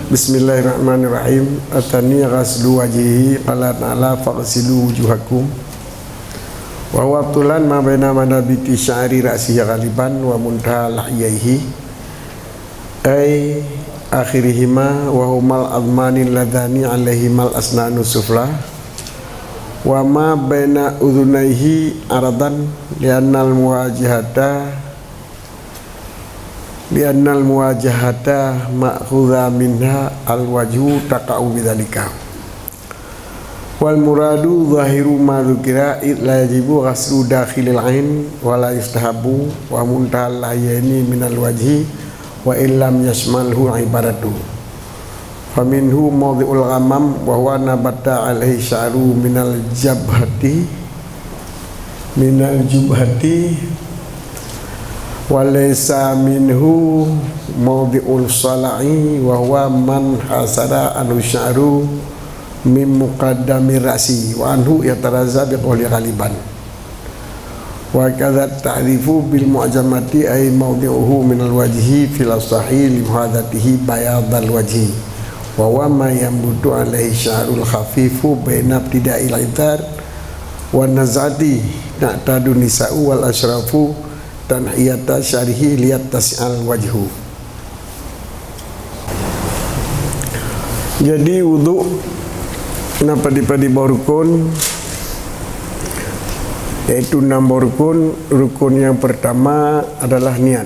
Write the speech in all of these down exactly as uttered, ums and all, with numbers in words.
Bismillahirrahmanirrahim. Ats-tsani ghaslu wajhihi, qala ta'ala, "Faghsilu wujuhakum." Wa huwa tulan ma baina manabiti sya'ri ra'sihi ghaliban wa muntaha lahyaihi, ay akhirihima, wa humal adhmani alladhani alaihimal asnanu sufla, wa ma baina udhunaihi aradan, li'annal muwajahata, li'annal muwajahata ma'khudha minha al-wajhu taqa'u bidzalika. Wal muradu zahiru ma dzukira, id la yajibu ghaslu dakhilil ain, wa la yustahabu, wa muntahal lahyaini minal wajhi, wa illam yashmalhu ibaratu. Faminhu mawdi'ul ghamam, wa huwa nabata alaihi sya'ru minal jabhati, minal jubhati, wa laisa minhu mawdi'ul sala'i, wa huwa man hasara anhu sya'ru min muqaddami ra'si, wa anhu yataraza biqauli ghaliban. Wa kadza ta'rifu bil mu'jamati, ay mawdi'uhu minal wajhi fil asahi li muhadzatihi bayadal wajhi, wa huwa ma yanbutu alaihi sya'rul khafifu baina ibtida'il idhar wa naz'ati, na'tadu nisa'u wal asyrafu tanhiyata sya'rihi liyattasi'al wajhu. Jadi, wudhu na padum-padum boh rukun, yaitu enam boh rukun. Rukun yang pertama adalah niat.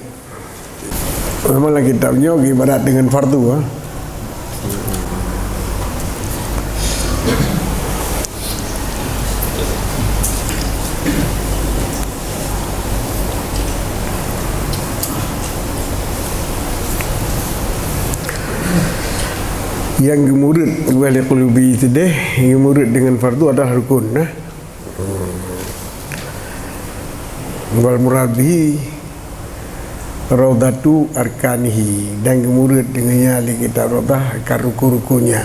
Memang lam kitab nyoe ibarat dengan fardu, ha. Nyang geumurid, geuboh lé Qulubi teuh, geumurid dengan fardu adalah rukun, nah. Wal murad bihi raudhatu arkanihi, dan geumurid dengan nyan lé kitab Raudhah akan rukun-rukunnya.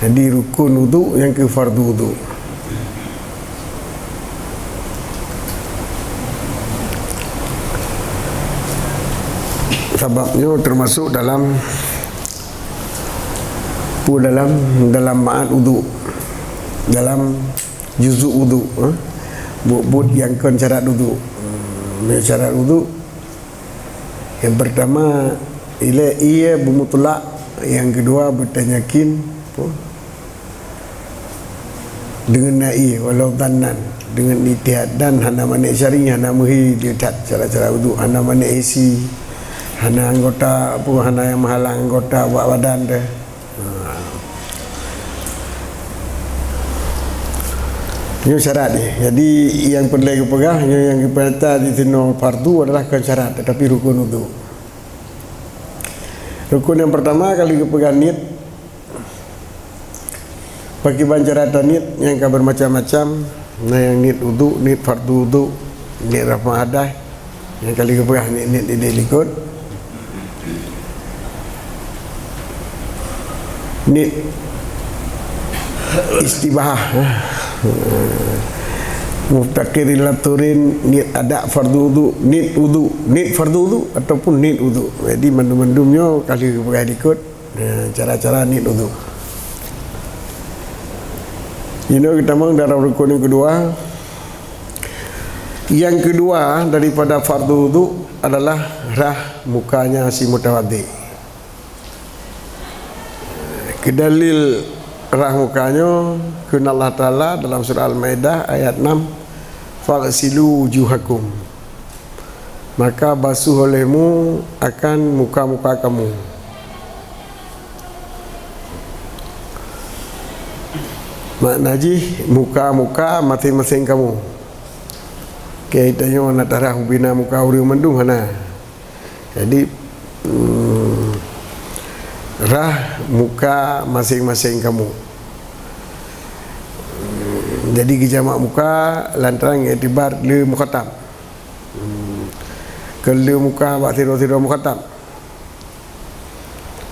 Jadi, rukun wudhu nyang keu fardu wudhu. Sabab nyoe termasuk dalam, pu dalam, dalam ma'at wudhu, dalam juzuk wudhu, eh, buet-buet nyang kon syarat wudhu. Hmm, syarat wudhu, nyang pertama, ilée ié beumutlak, nyang keudua, beutanyakin, apa? Deungon na'ie, walau dhannan, deungon ijtihad, dan hana manéh syar'i, hana meuhi jeuet that cara-cara wudhu, hana manéh hissi, hana anggota, apa, hana nyang meuhalang anggota bak badan teuh. Ha. Nyoe syarat nyoe. Jadi, nyang peureulée geupeugah, nyoe nyang geupeurata di sinoe fardu adalah kon syarat, tetapi rukun wudhu. Rukun nyang pertama kali geupeugah niet. Pakriban cara taniet nyang ka bermacam-macam, na nyang niet wudhu, niet fardu wudhu, niet rafah hadas, nyang kali geupeugah niet-niet idéh likot. Niet istibahah, muftaqir ila tuhurin, niet ada fardu wudhu, niet wudhu, niet fardu wudhu ataupun niet wudhu. Jadi mandum-mandum nyoe kali geupeugah likot. Nah, cara-cara niet wudhu. Inoe geutamong dalam rukun nyang keudua. Nyang keudua daripada fardu wudhu adalah rhah mukanya si mutawadhi. Keudalil rhah mukanyoe kheun Allah Taala dalam surah Al-Maidah ayat enam, "Faghsilu wujuhakum." Maka basuh olehmu akan muka-muka kamu. Makna jih, muka-muka maséng-maséng kamu. Keu tanyoe na tarhah ubena muka ureuëng mandum hana. Jadi, hmm, rhah muka maséng-maséng kamu. Hmm, jadi geujamak muka lantaran iktibar le mukhatab. Hmm. Keu le muka bak sidroe-sidroe mukhatab.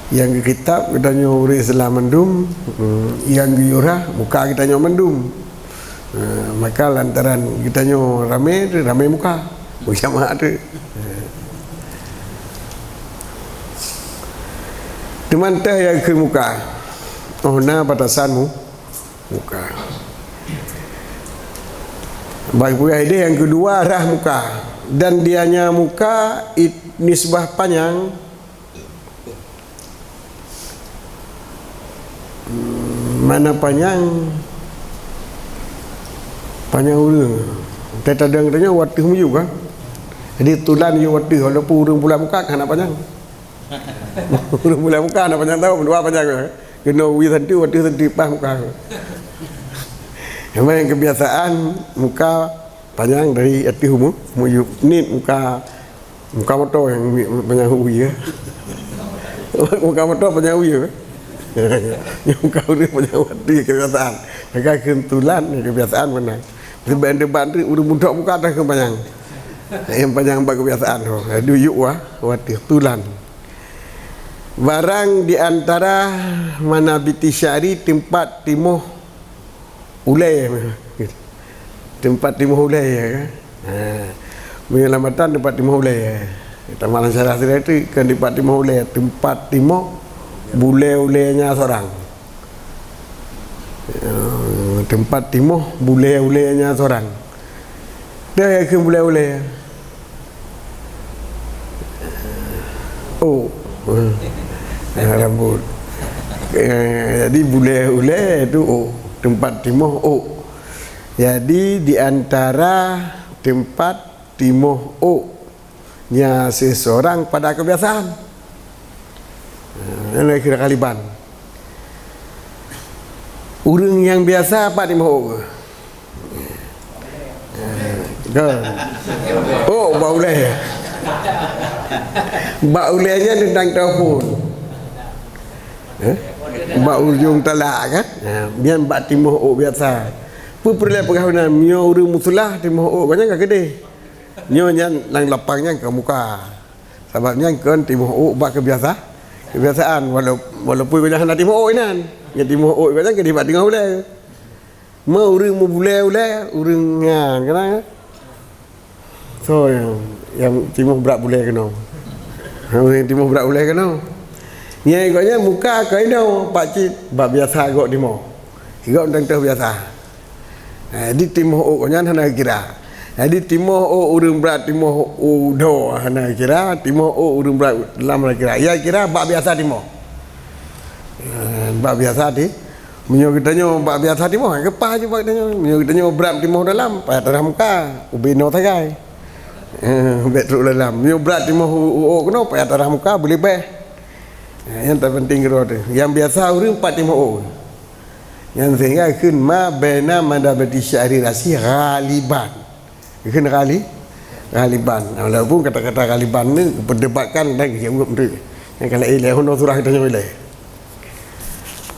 Nyang geukhitab geutanyoe ureuëng Islam mandum, hmm, nyang geuyue rhah muka geutanyoe mandum. Ha, maka lantaran geutanyoe ramé, ramé muka. Beujamaah tu. Teuma teuh nyang keu muka. Oh, na batasan mu-, muka. Bagi peugah idéh nyang keudua rah muka. Dan dianya muka it-, nisbah panyang. Hmm, mana panyang? Panyang ureuëng. Teuh tadang tanyoe wateuh meuyueb kan. Jadi tulan yue wateuh walaupun ureuëng bulat muka kan hana panyang. Ureuëng bulat muka hana panyang tahu, dua panyang. Keunoe wie santi, wateuh santi paih muka. Memang kebiasaan muka panyang dari ateueh mu-, meuyueb. Nit muka, muka moto nyang mi-, panyang wie. Muka moto panyang wie. Muka ureuëng panyang wateuh kebiasaan. Maka keutulan kebiasaan beuna. Debat-debat tu ureuëng mudok muka dah keu panyang. Nyang panyang bak kebiasaan tu. Duyuk wah, wateuh tulan. Barang di antara manabiti sya'ri, teumpat timoh ulée. Teumpat timoh ulée, ya kan? Ha. Meunyoe lam matan teumpat timoh ulée. Teuma lam syarah sira tu kan teumpat timoh ulée, teumpat timoh bulée-ulée nya seurang. Eh, teumpat timoh bulée-ulée nya seurang. Teuh nyang kheun bulée-ulée. Oh. Eh, rambut. Eh, jadi bulée-ulée tu oh, teumpat timoh oh. Jadi di antara teumpat timoh oh nya siseurang pada kebiasaan. Ha, nyan kira ghaliban. Ureuëng nyang biasa pat timoh ôk. Ha, kan? Oh, bak ulée. Bak ulée nyan teuntang telepon. Eh? Bak ujong talak kan? Ha, nyan bak timoh ôk biasa. Peue peureulée peugah meunan, meunyoe ureuëng meusulah timoh ôk, nyan ka keudeh. Nyoe nyan nyang lapang nyan ka muka. Sabab nyan kon timoh ôk bak kebiasa-, kebiasaan. Walau-, walaupun gobnyan hana timoh ôk inan. Nyan timoh ôk gobnyan keudeh bak teungoh ulée. Meu ureuëng meubulée ulée, ureuëng nyan keunan. Soe nyang, nyang timoh brat bulée keunoe? Ha, ureuëng timoh brat bulée keunoe. Nyan gobnyan muka keu inoe, pakcit bak biasa gok timoh. Gok mantong teuh biasa. Ha, jadi timoh ôk nyan hana kira. Jadi timoh ôk ureuëng brat timoh ôk dhoe hana kira, timoh ôk ureuëng brat lam hana kira. Nyang kira bak biasa timoh. Ha, bak biasa ti-, meunyoe geutanyoe bak biasa timoh, keupah jih bak geutanyoe. Meunyoe geutanyoe brat timoh dalam, payah tarah muka, ubé inoe sagai. Ha, bék trok dalam. Meunyoe brat timoh u-, u-, ôk keunoe, payah tarah muka, beuleubeh. Ha, nyang teupeunténg keudroe teuh. Nyang biasa ureuëng pat timoh ôk. Nyan sehingga kheun ma baina manabiti sya'ri ra'si ghaliban. Kheun ghali-, ghaliban. Walaupun kata-kata ghaliban ni berdebatkan dan jaweueb tu. Nyang ka laén lé, hana surah kita nyoe lé.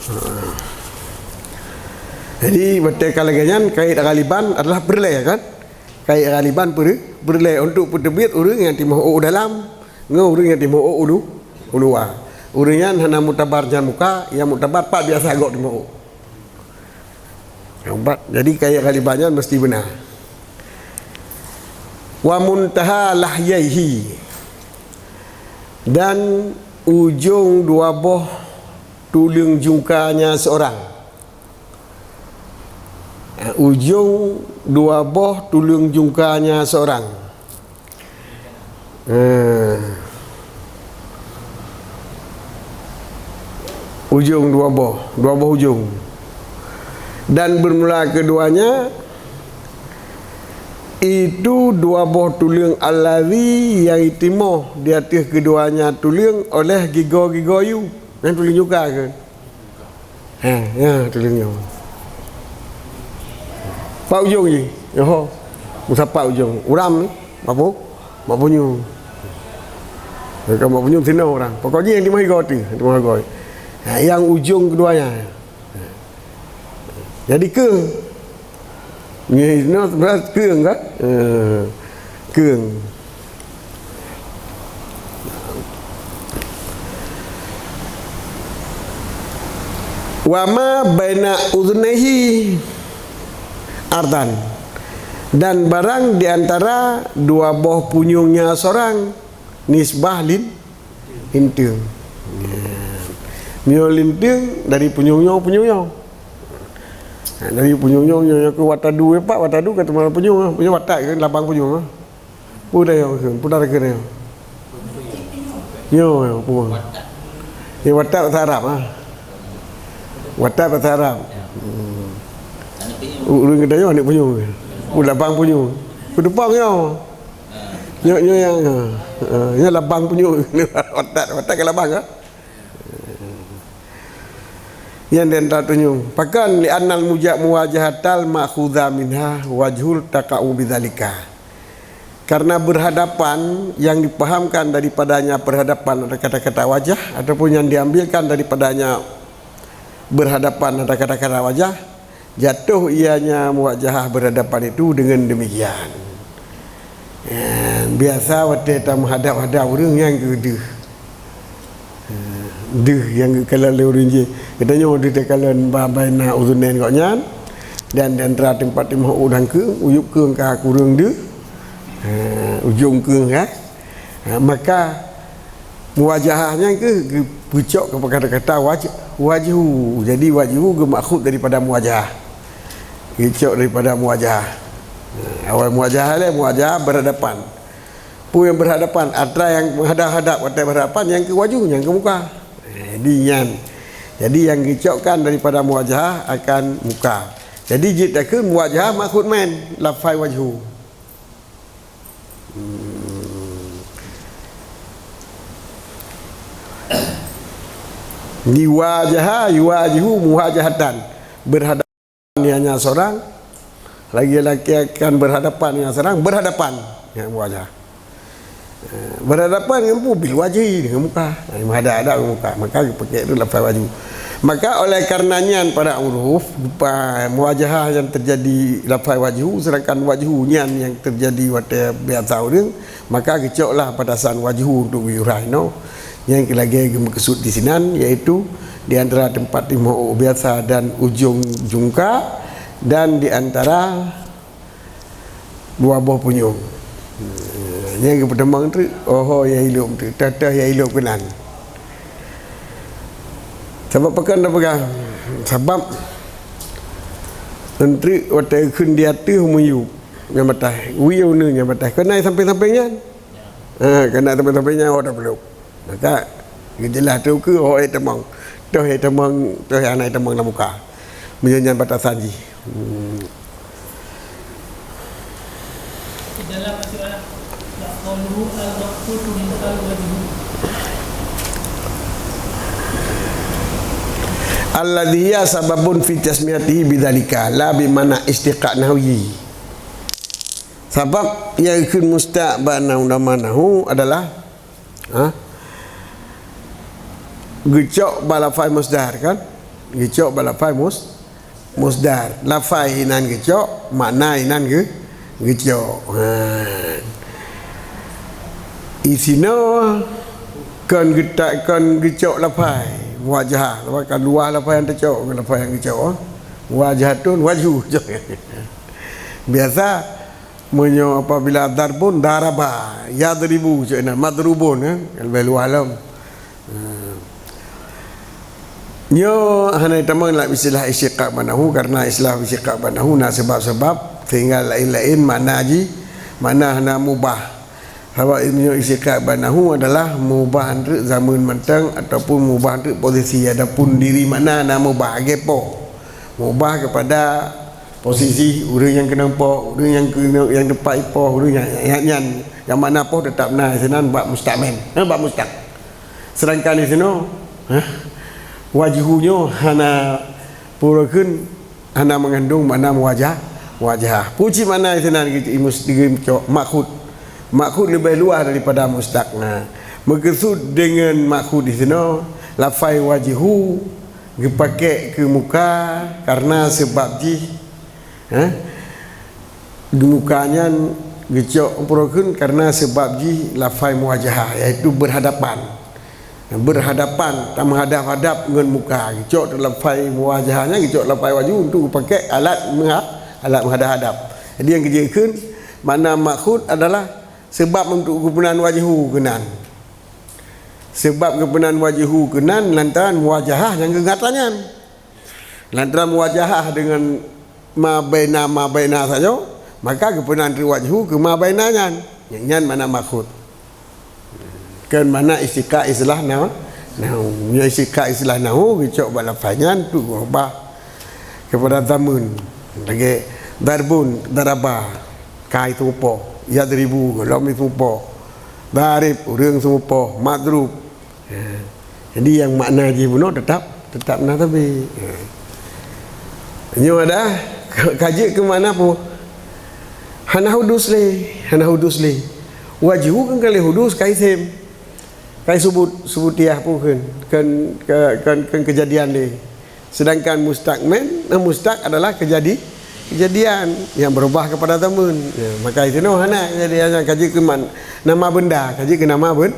Ha. Jadi, watée ka lagée nyan, kait ghaliban adalah peureulée, kan? Kait ghaliban peureulée, peureulée untuk peuteubiet ureuëng nyang timoh ôk dalam ngon ureuëng nyang timoh ôk ulu-, uluwa. Ureuëng nyan hana mutabar nyan muka, nyang mutabar pat biasa gok timoh ôk. Ubat. Jadi, kait ghaliban nyan mesti beuna. Wa muntaha lahyaihi, dan ujong dua boh tuleueng jungkanya seurang. Ujong dua boh tuleueng jungkanya seurang. Eh, ujong dua boh, dua boh ujong. Dan bermula keduanya, itu dua boh tuleueng allazi nyang jitimoh di ateueh keduanya tuleueng oleh gigoe-gigoe yu. Nyan tuleueng jungka kheun. Ha, ya, tuleueng nyoe. Pat ujong jih. Yoho. Meusapat ujong. Uram ni. Mapu? Mapunyueng. Bukan mapunyueng sinoe urang. Pokok jih nyang timoh igoe tu. Timoh igoe. Ha, nyang ujong keduanya. Jadi keu Nyoe inoe sebenarnya keueng kan? Eh, keueng. Wa ma baina udhunaihi ardan. Dan barang di antara dua boh punyuengnya seorang nisbah lin-, linteung. Ya. Nyoe linteung dari punyueng nyoe, punyueng nyoe. Dari punyueng nyoe, nyoe, nyoe keu watadu, eh, Pak, watadu ka teuma punyueng, ah. Punyueng watak kan, labang punyueng, ah. Peue dayong kheun, peue dayong kheun nyoe? Nyoe, nyoe, peue? Nyoe watak bahasa Arab, ah. Watak bahasa Arab. Hmm. Ureueng geutanyoe aneuk punyueng. Peue labang punyueng? Peue teupông nyoe? Nyoe, nyoe nyang, ah, nyoe labang punyueng. Watak, watak keu labang, ah. Nyan di antara tunyueng. Pakon? Li'annal muja-, muwajahatal ma'khudha minha wajhul taqa'u bidzalika. Karena berhadapan yang dipahamkan daripadanya berhadapan ada kata-kata wajah, ataupun yang diambilkan daripadanya berhadapan ada kata-kata wajah, jatuh ianya muwajahah berhadapan itu dengan demikian. Ya, biasa watèe tameuhadap-hadap ureueng nyang keu deuh. Ha, deuh nyang geukalon lé ureueng jih. Geutanyoe deuh takalon ba-, baina uzunain gobnyan, dan di antara teumpat timoh u dan keueng, uyueb keueng ka kureueng deuh. Ha, ujong keueng ka. Ha, maka muwajahah nyan keuh geupeucok keu kata-kata waj-, wajhu. Jadi wajhu geumakhud daripada muwajahah. Geucok daripada muwajahah. Ha, awai muwajahah lé, muwajahah berhadapan. Peue nyang berhadapan? Atra nyang menghadap-hadap, watèe berhadapan nyang keu wajhu, nyang keu muka. Eh, di nyan. Jadi nyang geucokkan daripada muwajahah akan muka. Jadi jeuet takheun muwajahah makhud meunan lafai wajhu. Hmm. Yuwajaha, yuwajihu, muwajahatan. Berhadapan hanya seorang, lagi-lagi akan berhadapan dengan seorang, berhadapan, ya, wajah. Eh, berhadapan dengan pu-, bil wajhi, dengan muka. Eh, menghadap-hadap dengan muka. Maka dipakai tu lafai wajhu. Maka oleh karena nyan pada huruf, pa-, muwajahah yang terjadi lafai wajhu, sedangkan wajhu nyan yang terjadi watèe biasa ureueng, maka geucoklah batasan wajhu untuk geuyue inoe. Nyang lagèe geumeukeusut di sinan, yaitu di antara teumpat timoh biasa dan ujong jungka, dan di antara dua boh punyueng. Nyang geupeutamong teuk, oho ya ilop teuk, teuh-teuh ya ilop keunan. Sabab pakon tapeugah? Sabab eunteuk watèe kheun di ateueh miyueb nyang bataih, wie uneuen nyang bataih, keunan sampéng-sampéng nyan. Ha, keunan sampéng-sampéng nyan, oh, tapeulop. Maka geujeulaih teuk keu, oh, eh, tamong. Toh, eh, tamong, toh, eh, hana tamong lam muka. Meunyoe nyan batasan jih. Hmm. Di dalam masalah qauluhu al-maqsudu minhal wajhu. Alladzi hiya sababun fi tasmiyatihi bidzalika, la bi ma'na istiqaq nahwi. Sabab nyang kheun mustaq bak ulama nahu adalah, ha? Geucok bak lafai musdar, kan? Geucok bak lafai mus-, musdar. Lafai inan geucok, makna inan geu-, geucok. Ha. Isinoe kon geutak, kon geucok lafai muwajahah. Sabab ka luwah lafai nyang teucok, lafai nyang geucok. Muwajahatun wajhu. Biasa, meunyoe apabila darbun, daraba, yadribu, cok inan, madrubun, eh, leubeh luwah lom. Hmm. Nyoe hana tamong lam istilah istiqaq ba'nahu, karena istilah istiqaq ba'nahu na sebab-sebab, sehingga laén-laén makna jih, makna hana mubah. Sabab nyoe istiqaq ba'nahu adalah mubah eunteuk zaman mantong ataupun mubah eunteuk posisi, adapun diri makna na mubah, lagèe poh. Mubah kepada posisi ureueng nyang keunong poh, ureueng nyang keunong, nyang teumpat ipoh, ureueng nyang, nyang, nyang, nyang makna poh teutap na, sinan bak musta'mal, ha, bak mustaq. Sedangkan di sinoe, ha, wajhu nyoe hana pura kheun, hana mengandung makna muwajah-, muwajahah. Peue cit makna di sinan, geucok, makhud. Makhud leubeh luwah daripada mustaq. Nah, meukeusud deungon makhud di sinoe, lafai wajhu geupakék keu muka karena sabab jih, ha? Di muka nyan geucok pura kheun karena sabab jih lafai muwajahah, yaitu berhadapan. Berhadapan, tameuhadap-hadap ngon muka. Geucok lafai muwajahah nyan, geucok lafai wajhu untuk geupakék alat meuha-, alat meuhadap-hadap. Jadi nyang geujeuet kheun makna makhud adalah sabab untuk geupeunan wajhu keunan. Sabab geupeunan wajhu keunan lantaran muwajahah nyang geutanyan. Lantaran muwajahah deungon ma baina, ma baina sajoe, maka geupeunan treuk wajhu keu ma baina nyan. Nyan makna makhut. Kon makna istiqaq istilah nahu. Nahu. Nyoe istiqaq istilah nahu geucok bak lafai nyan tu geurubah keupada dhamun. Lagée darbun, daraba, kai seumeupôh, yadribu, gohlom seumeupôh, darib, ureuëng seumeupôh, madrub. Ha. Jadi nyang makna jih bunoe tetap, tetap na sabe. Ha. Nyoe ada ka jeuet keu makna peue? Hana hudus lé, hana hudus lé. Wajhu kan ka lheueh hudus, ka isem. Ka isubut, subutiah peue kheun, kheun, kheun, kheun, kheun keujadian lé. Sedangkan mustaq man, mustaq adalah keujadi-, keujadian nyang beurubah keupada dhamun. Ya, maka itu noh hana keujadian nyang ka jeuet keu man-, nama benda, ka jeuet keu nama ben-,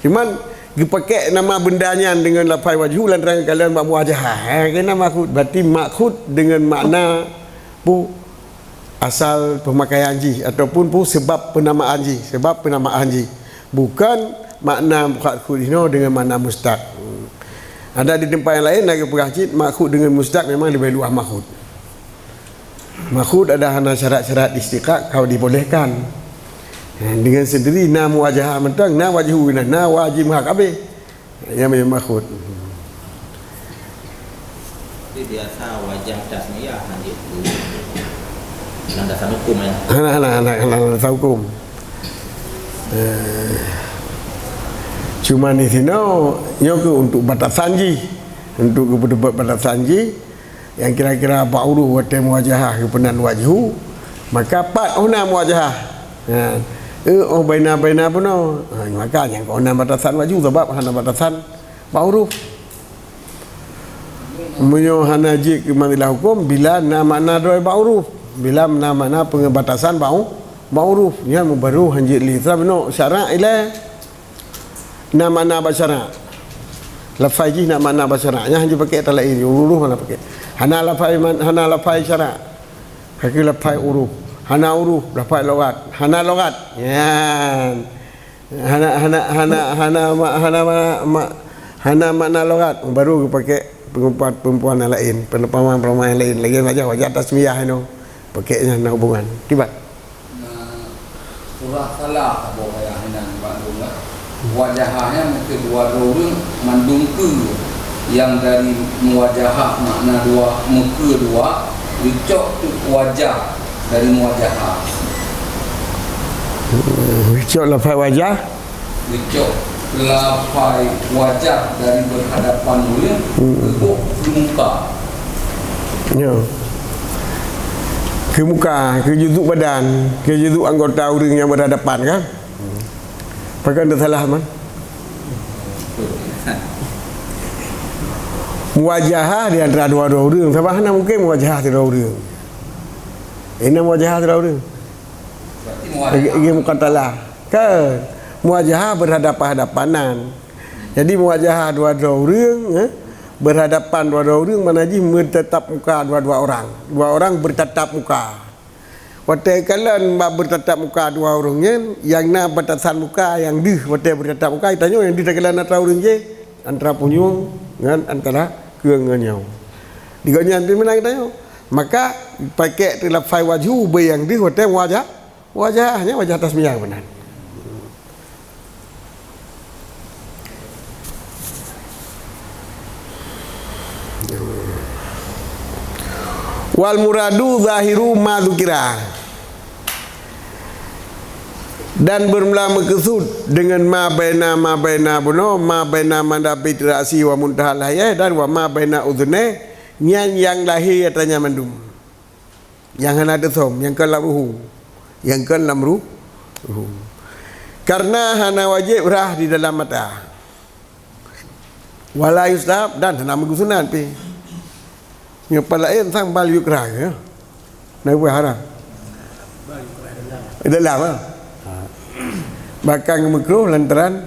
cuman geupakék nama benda nyan deungon lafai wajhu lantaran kalon bak muwajahah. Ha, kena makhut, berarti makhut deungon makna peue asal peumakaian jih ataupun peue sebab peunamaan jih, sebab peunamaan jih. Bukan makna makhut inoe deungon makna mustaq. Ada di teumpat nyang laén lagée peugah cit makhut deungon mustaq memang leubeh luwah makhut. Makhut ada hana syarat-syarat istiqaq ka dibolehkan. Dengan sendiri na muwajahah mantong, na wajhu, na, na wajib hak abéh. Nyang makhut. Tapi biasa wajah tasmiyah hana jeuet landasan hukum, ya. Hana, hana, hana, hana landasan hukum. Eh, cuma di sinoe nyoe keuh untuk batasan jih, untuk keupeue batasan jih. Nyang kira-kira bak uroe watée muwajahah geupeunan wajhu, maka pat óh na muwajahah. Ha, eh, óh baina-baina bunoe. Ha, maka nyang keunan batasan wajhu sabab hana batasan bak uroe. Meunyoe hana jeuet keu madilah hukum, bila na makna droe bak uroe, bila na makna peungeubatasan bak u-, bak uroe, nyan meubaroe hanjeuet lé. Sabab nyoe syarak ilée. Na makna bak syarak. Lafai jih na makna bak syarak. Nyan hana jipakék talaén, uroe-uroe hana pakék. Hana lafai man-, hana lafai syarak. Ka keuh lafai uroe. Hana uroe, lafai logat. Hana logat. Nyan. Hana, hana, hana, hana ma-, hana ma-, ma-, hana makna logat. Baru geupakék peungumpat-peungumpuan nyang laén, peuneumpamahan-peuneumpamahan nyang laén. Lagée wajah-wajah tasmiyah inoe. Pakék nyan na hubungan. Kiban? Nah, surah salah saboh ayah inan bak lôn, kan? Wajahah nyan meukeue dua droe ureuëng mandum keue nyang dari muwajahah makna dua, meukeue dua, geucok teuk wajah dari muwajahah. Geucok lafai wajah? Geucok lafai wajah dari berhadapan ureuëng, hmm, geuboh keu muka. Ya. Keu muka, keu juzuk badan, keu juzuk anggota ureuëng nyang berhadapan, kan? Pakon teusalah, man? Muwajahah di antara dua droe ureuëng, sabab hana mungken muwajahah sidroe ureuëng. Ini muwajahah sidroe ureuëng. Berarti muwajahah. Lagi, lagi mukatalah. Kan? Muwajahah berhadapan-hadapanan. Jadi, muwajahah dua droe ureuëng, eh, berhadapan dua droe ureuëng, makna jih bertatap muka dua-dua orang. Dua orang bertatap muka. Watée kalon bak bertatap muka dua ureuëng nyan, nyang na batasan muka nyang deuh watée bertatap muka, tanyoe nyang deuh takalon atra ureuëng jih, antara punyueng ngon antara keueng ngon nyoe. Di gobnyan pih meunan tanyoe. Maka, pakék teuk lafai wajhu ubé nyang deuh watée wajah, wajah, nyan wajah tasmiyah keunan. Wal muradu zahiru ma dzukira. Dan beumula meukeusut deungon ma baina, ma baina bunoe, ma baina manabit ra'si wa muntahal hayah, dan wa ma baina udhunai, nyan nyang lahé atra nyan mandum. Nyang hana teusöm, nyang kon lam ruhu. Nyang kon lam ru-, ruhu. Karena hana wajéb rhah di dalam mata. Wala yustahab, dan hana meukeuseunan pih. Nyoe pat laén sang bal yukrah, ya. Na peue haram? Dalam, ha. Bahkan meukruh lantaran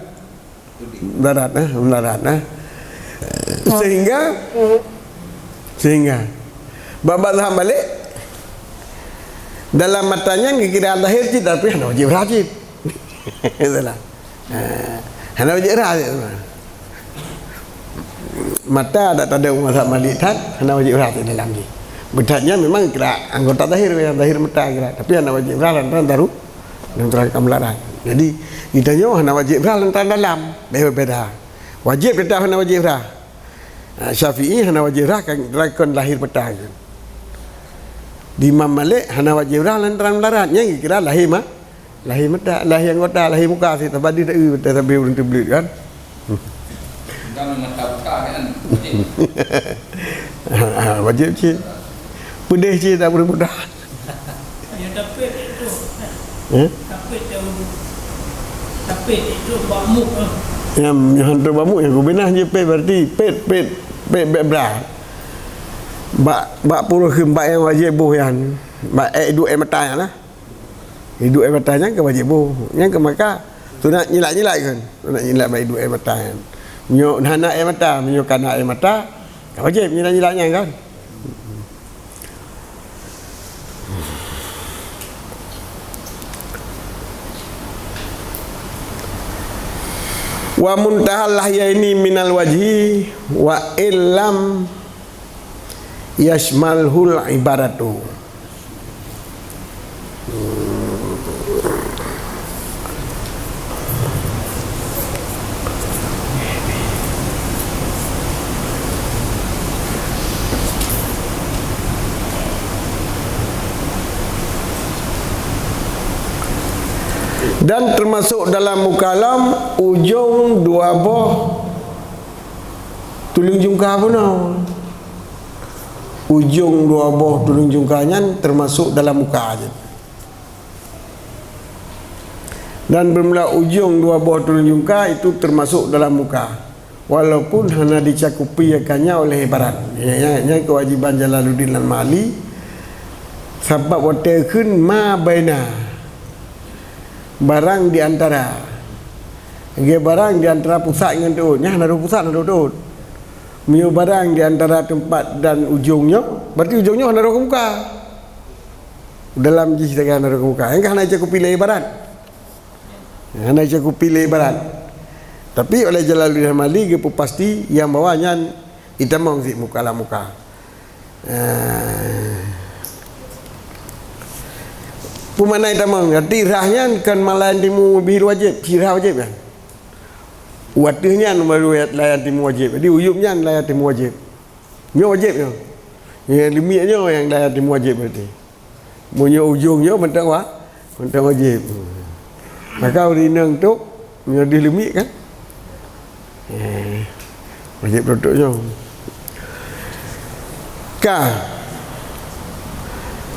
Mudarat, eh, mudarat, eh. Sehingga, sehingga bak mazhab Malik, dalam mata nyan geukira lahé cit, tapi hana wajéb rhah cit. Itulah. Ha. Hana wajéb ibrah cit. Mata dak tadong mazhab Malik that, hana wajéb ibrah cit dalam jih. Beuthat nyan memang kira anggota zahir, nyang zahir mata kira. Tapi hana wajéb ibrah lantaran daru-, lantaran ka meularat. Jadi, geutanyoe hana wajéb ibrah lantaran dalam. Beda-beda. Wajéb teutap hana wajéb ibrah. Ha, Syafi'i hana wajéb ibrah kan, kan lahé mata kan. Di Imam Malik hana wajéb ibrah lantaran meularat. Nyan geukira lahé ma-, lahé mata, lahé anggota, lahé muka, si tabadi ta-, tabadi ureueng teubleuet kan. Kan mata buka kan. Ha, ha, wajéb cit. Peudeh cit tak boleh mudah. Ya, tapi itu. Eh? Tapi itu. Tapi itu bak muk, eh. Nyang, nyang hantu bak muk nyang kubinah je pet, berarti pet, pet, pet bek bra. Bak, bak pureuh kheun bak nyang wajéb boh nyan. Bak ék duek ék mata nyan lah. Duek ék mata nyan ka wajéb boh. Nyan ka maka sunat nyilak-nyilak kan. Sunat nyilak bak duek ék mata nyan. Nyoe hana ék mata, meunyoe kana ék mata, ka wajéb nyilak-nyilak nyan kan. Wa muntahal lahyaini minal wajhi wa illam yashmalhul ibaratu. Dan termasuk dalam muka lom ujong dua boh tuleueng jungka bunoe. Ujong dua boh tuleueng jungka nyan termasuk dalam muka jih. Dan bermula ujong dua boh tuleueng jungka itu termasuk dalam muka, walaupun hana dicakupi akannya oleh ibarat. Nyan, nyan, nyan kewajiban Jalaluddin Al-Mahalli, sabab watée kheun ma baina, barang di antara. Lagée barang di antara pusat ngon teuôt, nyan hana rôh pusat, hana rôh teuôt. Meunyoe barang di antara teumpat dan ujong nyoe, berarti ujong nyoe hana rôh keu muka. Dalam jih sagai hana rôh keu muka. Nyang ka hana icakupi lé ibarat. Hana icakupi lé ibarat. Tapi oleh Jalaluddin Al-Mahalli geupeupasti nyang bahwa nyan itamong cit muka lam muka. Ah. Peue makna itamong? Berarti rhah nyan kon malayan timu bihil wajéb, cit rhah wajéb kan? Watée nyan baru layan timu wajéb. Jadi uyueb nyan layan timu wajéb. Nyoe wajéb nyoe. Nyang leumiek nyoe nyang layan timu wajéb berarti. Meunyoe ujong nyoe mantong wa-, mantong wajéb. Maka ureueng inong tu meunyoe deuh leumiek kan? Eh, wajéb tutup nyoe. Ka.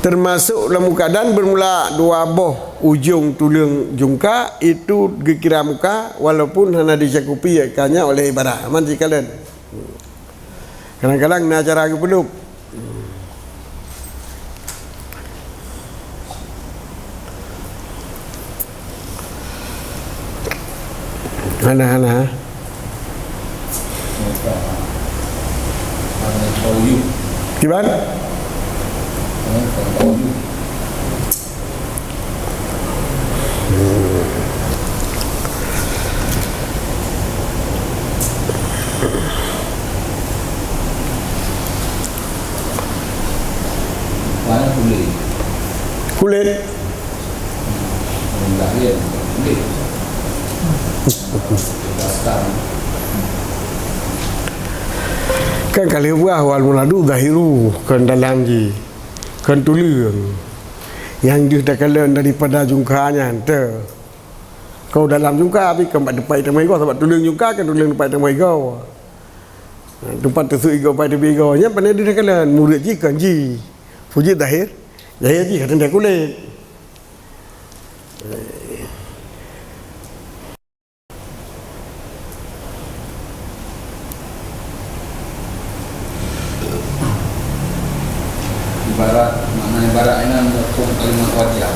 Termasuk dalam keadaan bermula dua boh ujong tuleueng jungka itu geukira muka walaupun hana dicakupi akannya oleh ibarat. Aman sikalon. Kadang-kadang na cara geupeulop. Hana, hana. Kiban? Mana kulit? Kulit. Kulit. Kan ka lheueh buah wal muradu zahiru, kon dalam jih, kon tuleueng. Nyang deuh takalon daripada jungka nyan, teu. Kon dalam jungka, tapi kon bak teumpat itamong igoe, sabab tuleueng jungka kan tuleueng teumpat itamong igoe. Teumpat teusut igoe, teumpat teubiet igoe. Nyan pane deuh takalon, murit jih kon jih. Peue jih zahir, zahir jih ka teuntèe kulét. Ibarat, makna ibarat inan hukum kalimat wajah.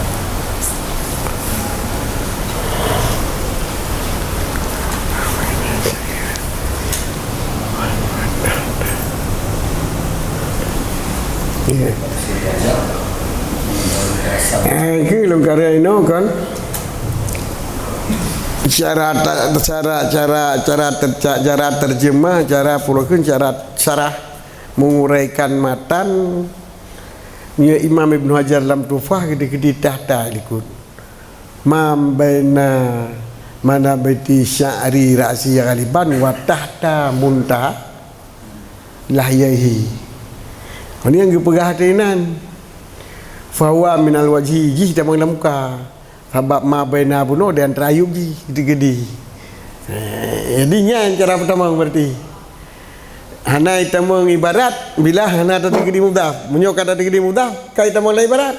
Ya. Eh, ke lôn karya inoe kan? Cara ta-, cara, cara, cara ter-, ca-, cara terjemah, cara peurukeun, cara syarah menguraikan matan, nyoe Imam Ibnu Hajar lam Tuhfah geude-geude tahta likot. Ma baina manabiti sya'ri ra'si ghaliban wa tahta muntaha lahyaihi. Ini nyang geupeugah teuh inan. Fahuwa minal wajhi, jih tamong lam muka. Sabab ma baina bunoe di antara ayub jih, geude-geude. Eh, jadi nyan cara peutamong berarti. Hana itamong ibarat bila hana tateukeudi mudhaf. Meunyoe ka tateukeudi mudhaf, ka itamong lam ibarat.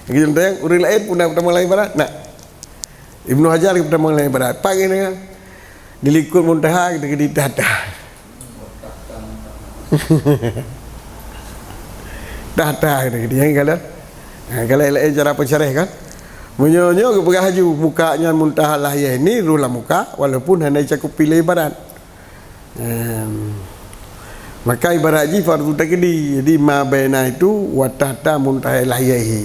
Lagèe contoh, ureueng laén pun na peutamong lam ibarat. Nah. Ibnu Hajar peutamong lam ibarat. Pat geuh di likot muntaha geude-geude tahta. Tahta geude-geude nyang kalau, ha, kalau laén cara pensyarah kan. Meunyoe nyoe geupeugah laju muka nyan muntaha lahyaihi, roh lam muka, walaupun hana icakupi lé ibarat. Em, maka ibarat jih fardu taqdim. Jadi ma baina itu wa tahta muntaha lahyaihi.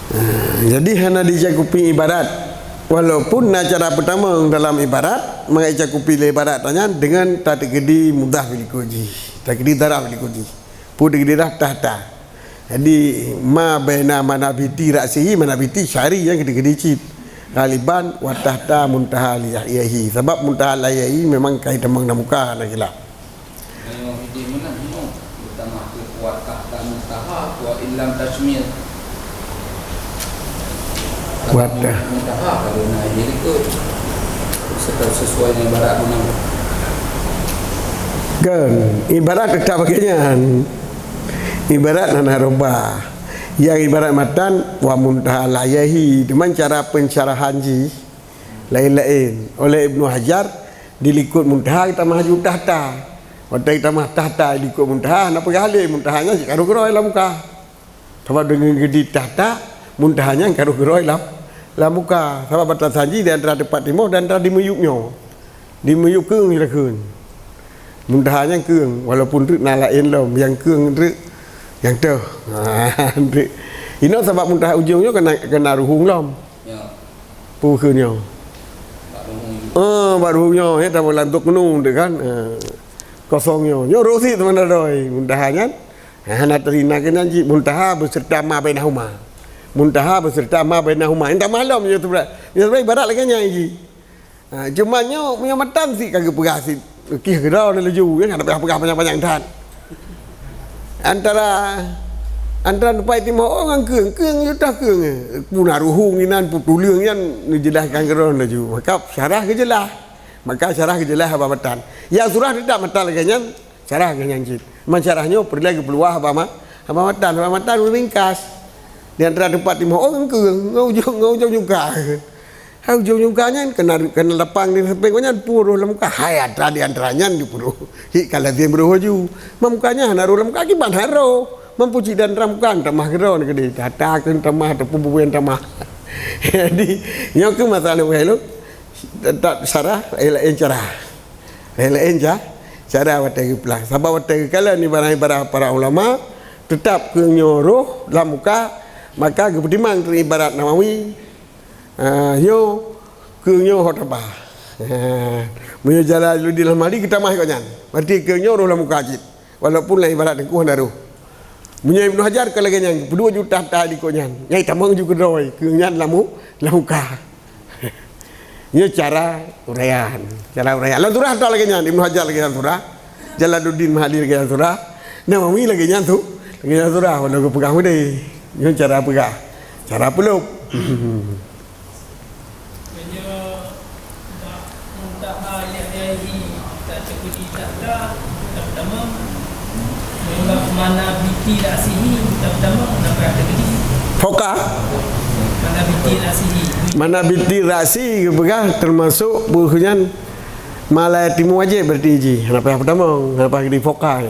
Eh, jadi hana dicakupi ibarat. Walaupun na cara peutamong dalam ibarat, maka icakupi lé ibarat nyan dengan tateukeudi mudhaf likot jih. Tateukeudi dharaf likot jih. Peue teukeudi dharaf tahta. Jadi, ma baina manabiti ra'sihi, manabiti sya'ri nyang geude-geude cit. Ghaliban wa tahta muntaha lahyaihi. Sabab muntaha lahyaihi memang ka itamong lam muka, hana khilaf. Meunyoe di meunan nyoe, geutamah keu wa tahta muntaha, wa illam tasyamil. Wa tah- Muntaha ka guna jadi ke serta sesuai dengan ibarat guna. Kan, ibarat tetap lagèe nyan. Ibarat hana rubah. Nyang ibarat matan wa muntaha lahyaihi, teuma cara pensyarahan jih laén-laén. Oleh Ibnu Hajar, di likot muntaha geutamah laju tahta. Watèe geutamah tahta di likot muntaha, hana peugah lé muntaha nyan cit ka roh keudroe lam muka. Sabab deungon geude tahta, muntaha nyan ka roh keudroe lam, lam muka. Sabab batasan jih di antara teumpat timoh dan antara di miyueb nyoe. Di miyueb keueng jih takheun. Muntaha nyan keueng, walaupun treuk na laén lom, nyang keueng treuk, nyang teuh. Ha, treuk. Inoe sabab muntaha ujong nyoe keunan, keunan ruhueng lom. Ya. Peue kheun nyoe? Bak ruhueng. Ah, bak ruhueng nyoe, ya, tabang lantok gunong tu kan. Ah, kosong nyoe. Nyoe roh sit teuma doi. Muntaha nyan. Ha, hana teurimong keunan jih muntaha beserta ma bainahuma. Muntaha beserta ma bainahuma. Entah malam nyoe tu berat. Nyoe sebenarnya ibarat lagèe nyan jih. Ha, cuma nyoe, nyoe matan sit ka geupeugah sit. Kih keudroe laju, ya, hana payah peugah panyang-panyang that. Antara, antara teumpat timoh ngon keueng, keueng yue tah keueng. Peue na ruhueng inan, peue tuleueng nyan, neujeulaih keudroe laju. Maka syarah geujeulaih. Maka syarah geujeulaih haba matan. Nyang surah teutab matan lagèe nyan, syarah geuh nyan cit. Man syarah nyoe peureulèe geupeuluah haba ma-, haba matan, haba matan ringkas. Di antara teumpat timoh ngon keueng, ngon ujong, ngon ujong nyungka. Ha, ujong nyungka nyan keunan, keunan lapang di sampéng nyan peue roh lam muka. Hai, atra di antara nyan di peue roh. Hik ka lazem roh laju. Man muka nyan hana roh lam muka, kiban hana roh. Man pucit di antara muka, tamah keudroe keudéh. Tahta keuh tamah, ataupun bubuih tamah. Jadi, nyoe keuh masalah bukai lôn. Tetap syarah, laén-laén cara. Laén-laén ca-, cara watèe geupeugah. Sabab watèe geukalon ibarat-ibarat para ulama, tetap keueng nyoe roh lam muka, maka geupeutimang keu ibarat Nawawi, Ah, nyoe, keueng nyoe ho tabah. Meunyoe Jalaluddin Al-Mahalli geutamah keu nyan, berarti keueng nyoe roh lam muka cit. Walaupun lam ibarat teungku hana roh. Meunyoe Ibnu Hajar ka lagèe nyan, peuduek juta ta di keu nyan. Nyang tamong ju keudroe, keueng nyan lam mu-, lam muka. Nyoe cara uraian. Cara uraian. Lam surah ta lagèe nyan, Ibnu Hajar lagèe nyan surah. Jalaluddin Mahalli lagèe nyan surah. Nawawi lagèe nyan su-, lagèe nyan surah. Walaupun peugah meudeh. Nyoe cara peugah. Cara peulop. Meunyoe bak muntaha lahyaihi ka teukeudi tahta, ka teutamong. Meunyoe bak manabiti ra'sihi ka teutamong, na ka teukeudi. Fauqa. Manabiti ra'sihi. Manabiti ra'si geupeugah teumasok peue nyan ma la yatimu wajib berarti jih. Hana payah peutamong, hana payah geudi fauqa.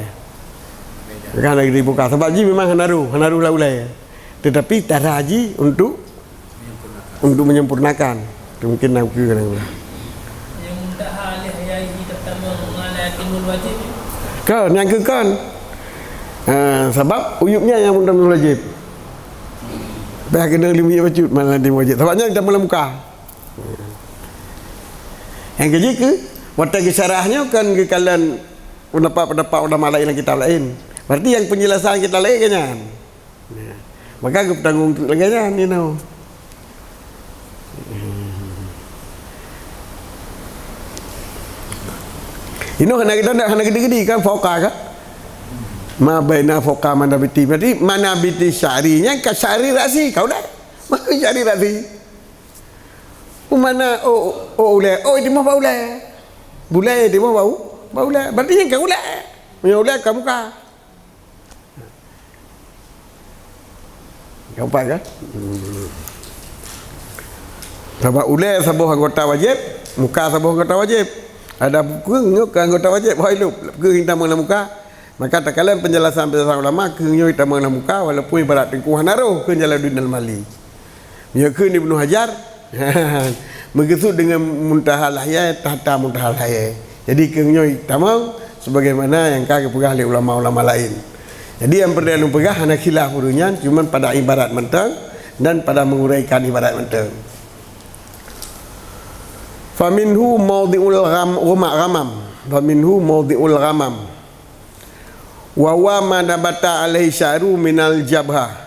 Kan hana geudi fauqa. Sabab jih memang hana roh, hana roh lam ulèe. Tetapi cara jih untuk Untuk menyempurnakan. Mungkin nak kira dengan. Nyang muntaha lahyaihi ka teutamong ma la yatimu wajib. Kan, nyang keu kan. Ha, sabab uyueb nyan nyang muntaha wajib. Bah keuneuk lima bacut, mana di wajib. Sabab nyan tamong lam muka. Nyang keujeuet keu, watèe geusyarah nyoe kan geukalon pendapat-pendapat ulama laén lam kitab laén. Berarti nyang penjelasan kitab laén kan nyan. Maka geupeutanggung lagèe nyan, you know. Inoe hana geutandak, hana geudeungoe kan fauqa kan? Ma baina fauqa manabiti. Berarti manabiti sya'ri nyan ka sya'ri ra'si, ka ulèe. Maka sya'ri ra'si. Mana, oh, oh, ulèe, oh, itimoh bak ulèe. Bulèe itimoh bak u-, bak ulèe. Berarti nyan ka ulèe. Meunyoe ulèe ka muka. Keempat kan? Hmm. Sabab ulèe saboh anggota wajéb, muka saboh anggota wajéb. Adapun keueng nyoe keu anggota wajéb, hai lôp, keueng tamong lam muka. Maka takalon penjelasan-penjelasan ulama, keueng nyoe tamong lam muka, walaupun ibarat teungku hana roh, keu Jalaluddin Al-Mahalli. Meunyoe kheun Ibnu Hajar, meukeusut deungon Muntahal Hayai, tahta Muntahal Hayai. Jadi, kheun nyoe tamong sebagaimana nyang ka geupeugah lé ulama-ulama laén. Jadi, nyang peureulèe lôn peugah hana khilaf ureueng nyan, cuma pada ibarat mantong dan pada menguraikan ibarat mantong. Faminhu maudhi'ul gham-, ghuma-, ghamam. Faminhu maudhi'ul ghamam. Wa huwa ma nabata alaihi sya'ru minal jabhah.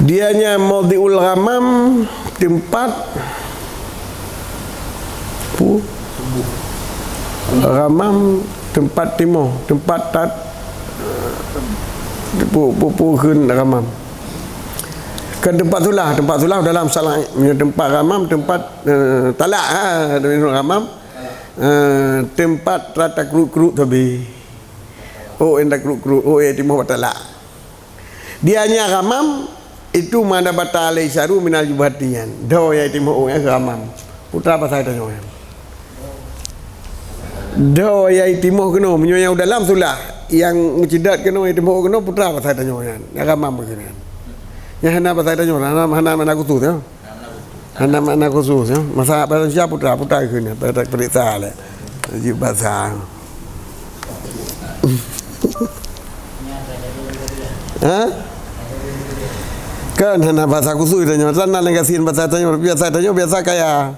Dia nyan maudhi'ul ghamam, teumpat pu-, ghamam, teumpat timoh, teumpat tat-, pu-, pu-, pu-, kheun ghamam. Kan teumpat sulah, teumpat sulah dalam salah, teumpat ghamam, teumpat, eh, talak, ha, ghamam, eh, teumpat rata kruk-kruk teubi. Oh, indak kruk-kruk, oh, eh, timoh batalak. Dia nyan ghamam, itu ma nabata alaihi sya'ru minal jabhati nyan. Dho nyang itimoh nyan ghamam. Putra basa tanyoe nyan. Dho nyang itimoh keunoe, meunyoe nyang u dalam sulah, nyang meuceudat keunoe, itimoh keunoe, putra basa tanyoe nyan. Nyang ghamam keunoe nyan. Nyang hana basa tanyoe, hana, hana, hana khusus, ya. Hana makna khusus, ya. Masa bahasa Indonesia putra, putra kheun, ya. Pada periksa lé. Jeuet basa. Ha? Kan hana basa khusus tanyoe. Tan na lé gasien basa tanyoe, biasa tanyoe, biasa kaya.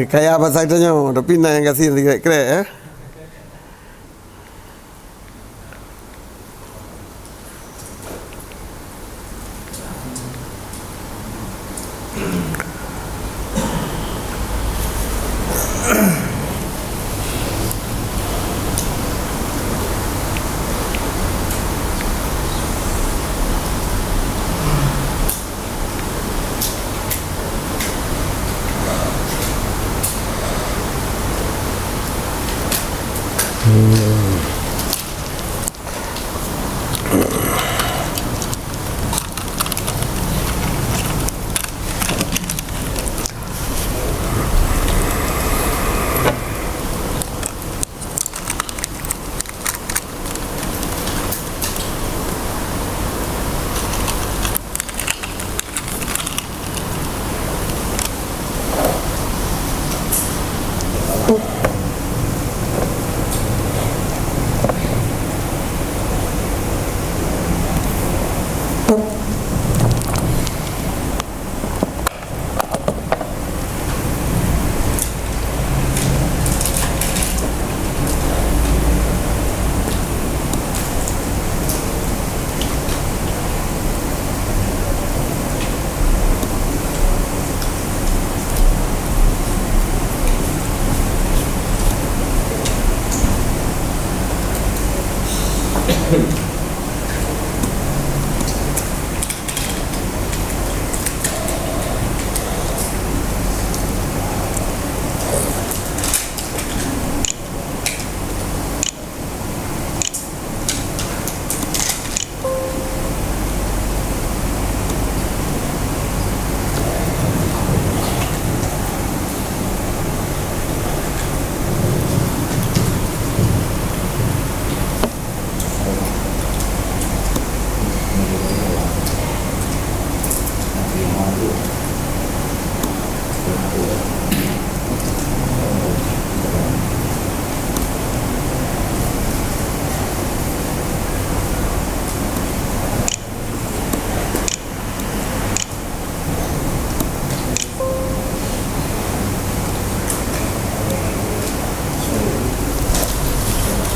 Kaya basa tanyoe, tapi na nyang gasien sikrek-krek, ya.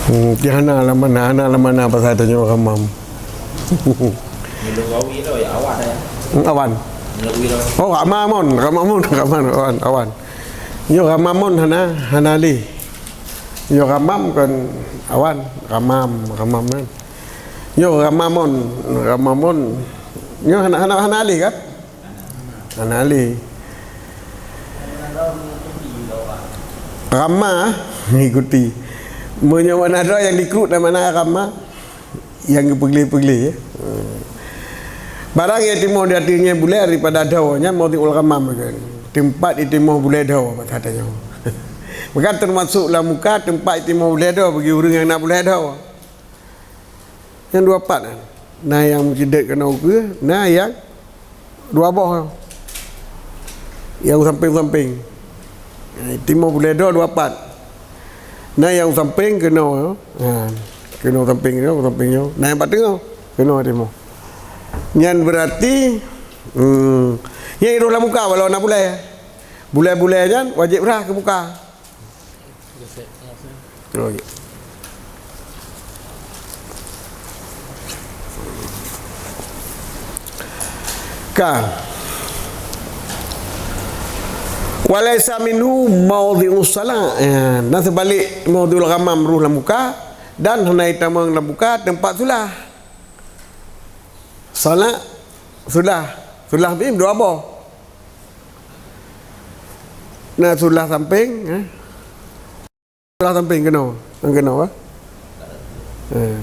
Hmm, ti hana lam mana, hana lam mana pasal tanyoe ghamam. Nyoe rawi tu ya, awan ya. Hmm, awan. Nyoe rawi tu. Oh, ghamam mon, ghamam mon, ghamam, awan, awan. Nyoe ghamam mon hana, hana lé. Nyoe ghamam kon awan, ghamam, ghamam kan. Nyoe ghamam mon, ghamam mon. Nyoe hana, hana, hana lé kan? Hana lé. Ghamma, mengikuti. Meunyoe makna droe nyang dikruet dan makna ghamma, nyang geupeugléh-peugléh, ya. Barang nyang timoh di ateueh nyan bulée daripada droe, nyan maudi'ul ghamam, kan. Teumpat jitimoh bulée droe, bahasa tanyoe. Maka teumasok lam muka teumpat jitimoh bulée droe bagi ureuëng nyang na bulée droe. Nyang dua pat nyan. Na nyang meuceudet keunoe ukeue, na nyang dua boh. Nyang sampéng-sampéng. Timoh bulée droe dua pat. Na nyang sampéng keunoe, ha, keunoe sampéng nyoe, sampéng nyoe. Na nyang bak teungoh, keunoe timoh. Nyan beurati, hmm, nyang roh lam muka walau na bulée. Bulée-bulée nyan wajéb rhah keu muka. Oh, ya. Ka. Walaisa minhu maudhi'us shalah. Ya, dan seubalik maudi'ul ghamam roh lam muka dan hana jitamong lam muka teumpat sulah. Shalah, sulah, sulah bim dua boh. Na sulah sampéng, eh. Sulah sampéng keunoe, nyang keunoe, eh.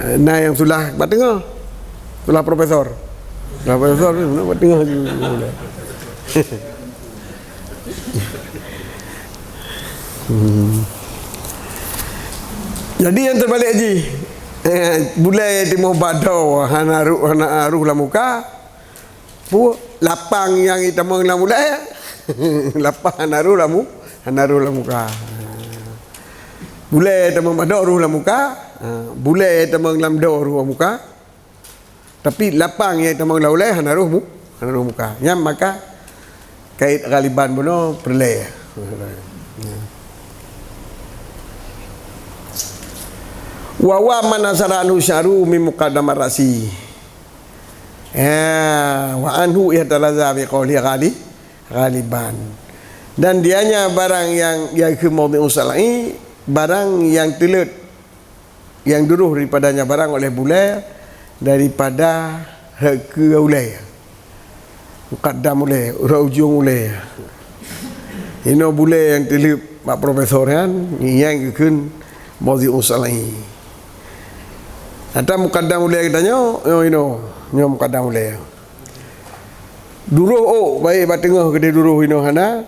Eh, na nyang sulah bak teungoh. Sulah profesor. Sulah profesor tu na bak teungoh. Hmm. Jadi nyang teubalik jih, eh, bulée timoh bak droe hana roh, hana roh lam muka. Pu, lapang nyang jitamong lam bulée. Lapang hana roh lam mu-, hana roh lam muka. Bulée tamong bak droe roh lam muka. Ha, bulée tamong lam droe roh lam muka. Tapi lapang nyang tamong lam bulée hana roh mu-, hana roh muka. Nyan maka kait ghaliban bunoe peureulée. Wa huwa ma nasara anhu sya'ruhu min muqaddamir ra'si. Ya, wa anhu ihtaraza bi qauli ghali-, ghaliban. Dan dianya barang nyang, nyang keu maudhi'us shalah, barang nyang teuleuet, nyang duroh daripadanya barang oleh bulée daripada rot keu ulée. Mukaddam ulée, rot ujong ulée. Inoe bulée nyang teuleuet bak profesor nyan, nyang geukheun maudhi'us shalah. Ata mukaddam ulée geutanyoe, nyoe inoe, nyoe mukaddam ulée. Duroh ôk, baik bak teungoh keudeh duroh inoe hana.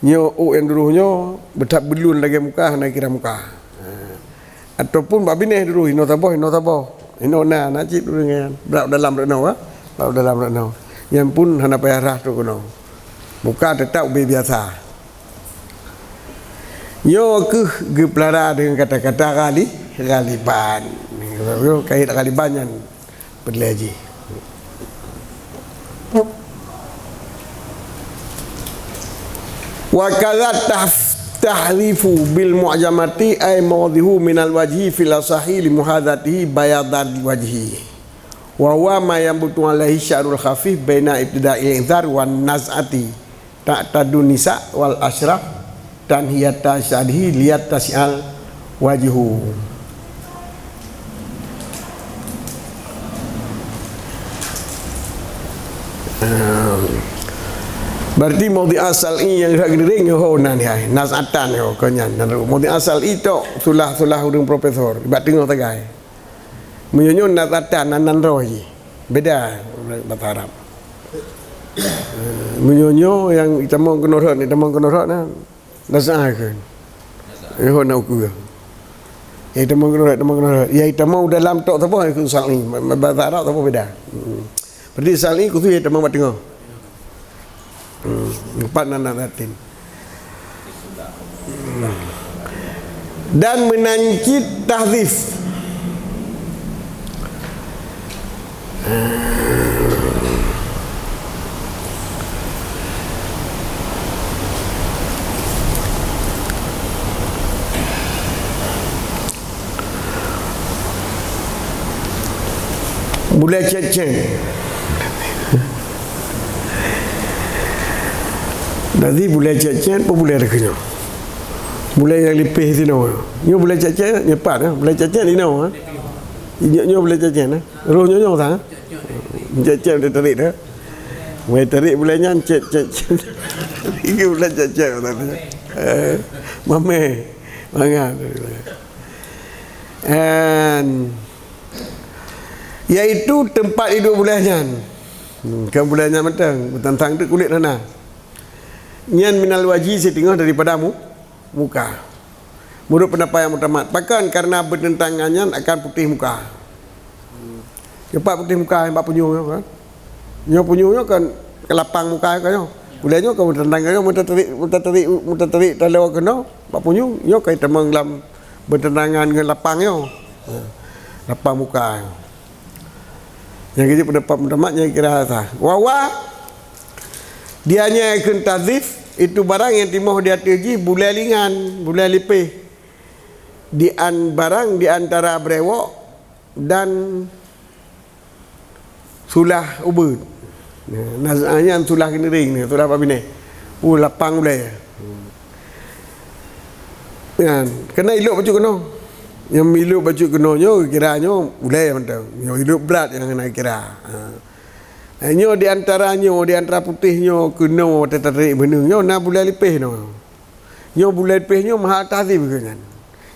Nyoe ôk nyang duroh nyoe, beutab beulun lagée muka, hana kira muka. Ha. Ataupun bak binéh duroh, inoe saboh, inoe saboh. Inoe na, na cit ureuëng nyan. Bak dalam rot inoe, ha? Bak dalam rot inoe. Nyan pun hana payah rhah trok keunoe. Muka teutap ubé biasa. Nyoe kheueh geupeulara deungon kata-kata ghali-, ghaliban. Kait ghaliban nyan peureulée jih. Wa kadza tah-, tahdzifu bil mu'jamati ay maudhi'uhu minal wajhi fil asahi li muhadzatihi bayadal wajhi. Wa huwa ma yanbutu alaihi sya'rul khafif baina ibtida'il inzar wan naz'ati. Ta'tadun nisa wal asyraf tanhiyata sya'rihi liyattasi'al wajhu. Ehm, berarti maudhi'us shal'i nyang gerak geudiring nyoe ho nan hai, naz'atan nyoe kon nyan. Maudhi'us shal'i tok sulah-sulah ureuëng profesor, bak teungoh tagai. Meunyoe nyoe naz'atan nan, nan roh jih. Beda bahasa Arab. Meunyoe nyoe nyang itamong keunoe rot, itamong keunoe rot na, naz'ah kheun. Nyoe na ukeue. Nyang itamong keunoe rot, itamong keunoe rot. Nyang itamong dalam tok saboh kheun shal'i. Bahasa Arab saboh beda. Hmm. Berarti shal'i khusus nyang itamong bak teungoh. Hmm, empat nan, nan latin. Dan meunan cit tahdzif. Bulée cét-cét. Tazif bulée cét-cét, peue bulée teuh nyoe? Bulée nyang lipéh sinoe. Nyoe bulée cét-cét, nyoe pat, eh. Bulée cét-cét inoe, eh. Nyoe, nyoe bulée cét-cét, eh. Roh nyoe, nyoe sang, eh. Cét-cét teuh tarék dah. Wai tarék bulée nyan, cét, cét, cét. Ini bulée cét-cét, kata dia. Eh, mamé. Mangat. And Yaitu teumpat iduek bulée nyan. Hmm, kon bulée nyan mantong, beutantang teuk kulét hana. Nyan minal waji, siteungoh daripada mu-, muka. Meunurot peundapat nyang mutamat, pakon? Kareuna beuteuntangan nyan akan putéh muka. Hmm. Nyoe pat putéh muka, bak punyueng nyoe kan. Nyoe punyueng nyoe kan lapang muka kan nyoe. Bulée nyoe kan beuteuntangan nyoe, meutatarék, meutatarék, meutatarék taloe keunoe, bak punyueng, nyoe kan tamong lam beuteuntangan ngon lapang nyoe. Ha, lapang muka nyoe. Nyang keujeuet peundapat mutamat nyang kira sah. Wa huwa, dianyai kheun tazif, itu barang nyang timoh di ateueh jih bulée lingan, bulée lipéh. Di an-, barang di antara brewok dan sulah ubeut. Nah, naz'ah nyan sulah keuneureng ni, sulah bak binéh. Pu lapang ulée. Nyan, keuneuk ilok bacut keunoe. Nyang ilok bacut keunoe nyoe kira nyoe ulée mantong. Nyoe ilok brat nyang na kira. Ha. Eh, nyoe di antara nyoe, di antara putéh nyoe keunoe teutarek beuneung nyoe na bulée lipéh nyoe. Nyoe bulée lipéh nyoe meuhal tazif keu nyan.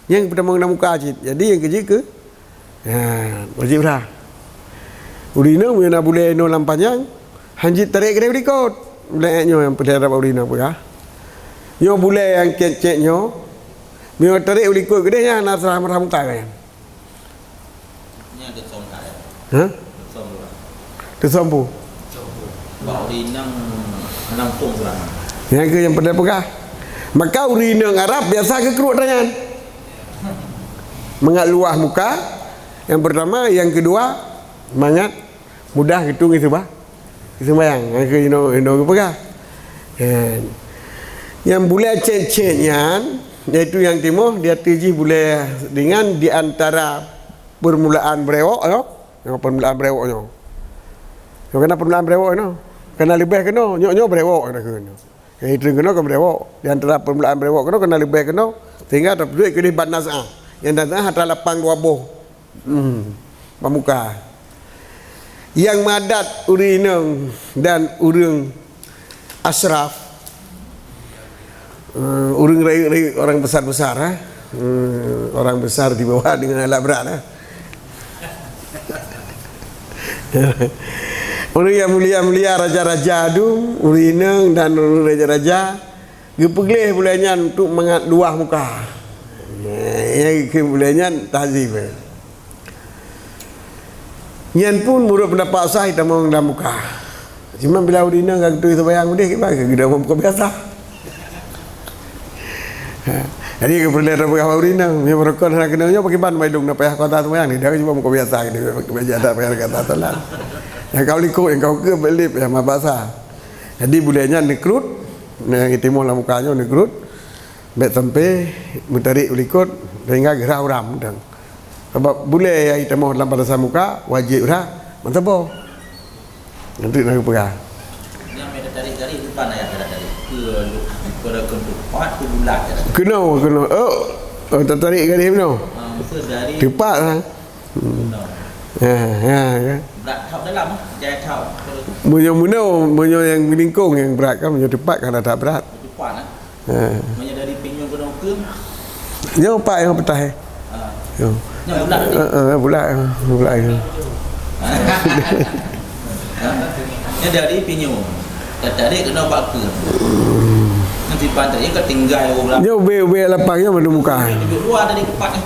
Nyang peutamong na muka cit. Jadi nyang keujeuet keu Ha, wajéb rhah. Ureueng inong meunyoe na bulée inoe lam panyang, hanjeuet tarek keudeh likot. Bulée nyoe nyang peudeh rab ureueng inong peugah. Nyoe bulée nyang cét-cét nyoe, meunyoe tarek u likot keudeh nyan na rhah-rhah muka nyan. Nyan teusom that, ya? Ha? Teusom tu lah. Teusom pu. Bak ureueng inong hana muphom seurang. Nyang keuh nyang peudeh peugah. Maka ureueng inong Arab biasa geukruet tangan. Mangat luwah muka, nyang peurtama, nyang keudua, mangat mudah geutueng geuseumba-, geuseumayang. Nyang keu inoe, inoe geupeugah. Nyan. Nyang bulée cét-cét nyan, yaitu nyang timoh, di ateueh jih bulée ringan di antara peurmulaan brewok nyoe. Nyang peurmulaan brewok nyoe. Nyoe kana peurmulaan brewok nyoe. Kana leubeh keunoe, nyoe, nyoe brewok kana keunoe. Nyang itreun keunoe kon brewok. Di antara peurmulaan brewok keunoe kana leubeh keunoe, sehingga tapeuduek keudeh bak naz'ah. Nyang naz'ah atra lapang dua boh. Hmm. Bak muka. Nyang madat ureueng inong dan ureueng asyraf, eh, ureueng rayeuk-rayeuk, orang besar-besar, eh. Eh, orang besar di bawah dengan alat berat, eh. Ureueng nyang mulia-mulia, raja-raja dum, ureueng inong dan ureueng raja-raja, geupeugleh bulée nyan untuk mangat luwah muka. Nyang keu bulée nyan tazif. Nyan pun meunurot peundapat sah itamong lam muka. Cuma bila ureueng inong ka geuturi seumayang udeh, kiban keu geuda muka biasa. Ha, jadi, keu peureulée tapeugah bak ureueng inong, meunyoe beurukon hana keunong nyoe, pakriban bandum na payah kuasa seumayang, dah cuba muka biasa, gitu, biasa tak payah kata salah. Nyang kau likot, nyang kau ke belip, ya, mabasa. Jadi, bulée nyan neukrut, nyang itimoh lam muka nyoe neukrut, bék sampai meutarek u likot, sehingga geurhah uram, dan Sabab bulée nyang itamong lam batasan muka, wajéb rhah meusaboh. Nanti na geupeugah. Nyang meutarek garéh kiban ayah kata tadi. Keu, keu, keu teumpat, keu bulat kata tadi. Keunoe, keunoe. Oh, oh, tatarek garéh keunoe. Ah, maksud dari Teumpat lah. Hmm. Keunoe. Ha, ha, ya. Brat thap dalam, jai thap. Meunyoe, meunyoe, meunyoe nyang meulingkong nyang brat kan, meunyoe teumpat kan ada brat. Teumpat, eh? Ha. Meunyoe dari pinyueng keunoe ukeue? Nyoe pat nyang peutah, eh. Ha. Nyoe. Nyoe bulat. Ha, ha, bulat, ha, bulat, ha. Ha? Nyoe dari pinyueng. Tatarek keunoe bak ukeue. Hmm. Nanti pantai ka tinggai urang. Nyoe ubé-ubé lapang nyoe mandum muka. Dua tadi teumpat, eh.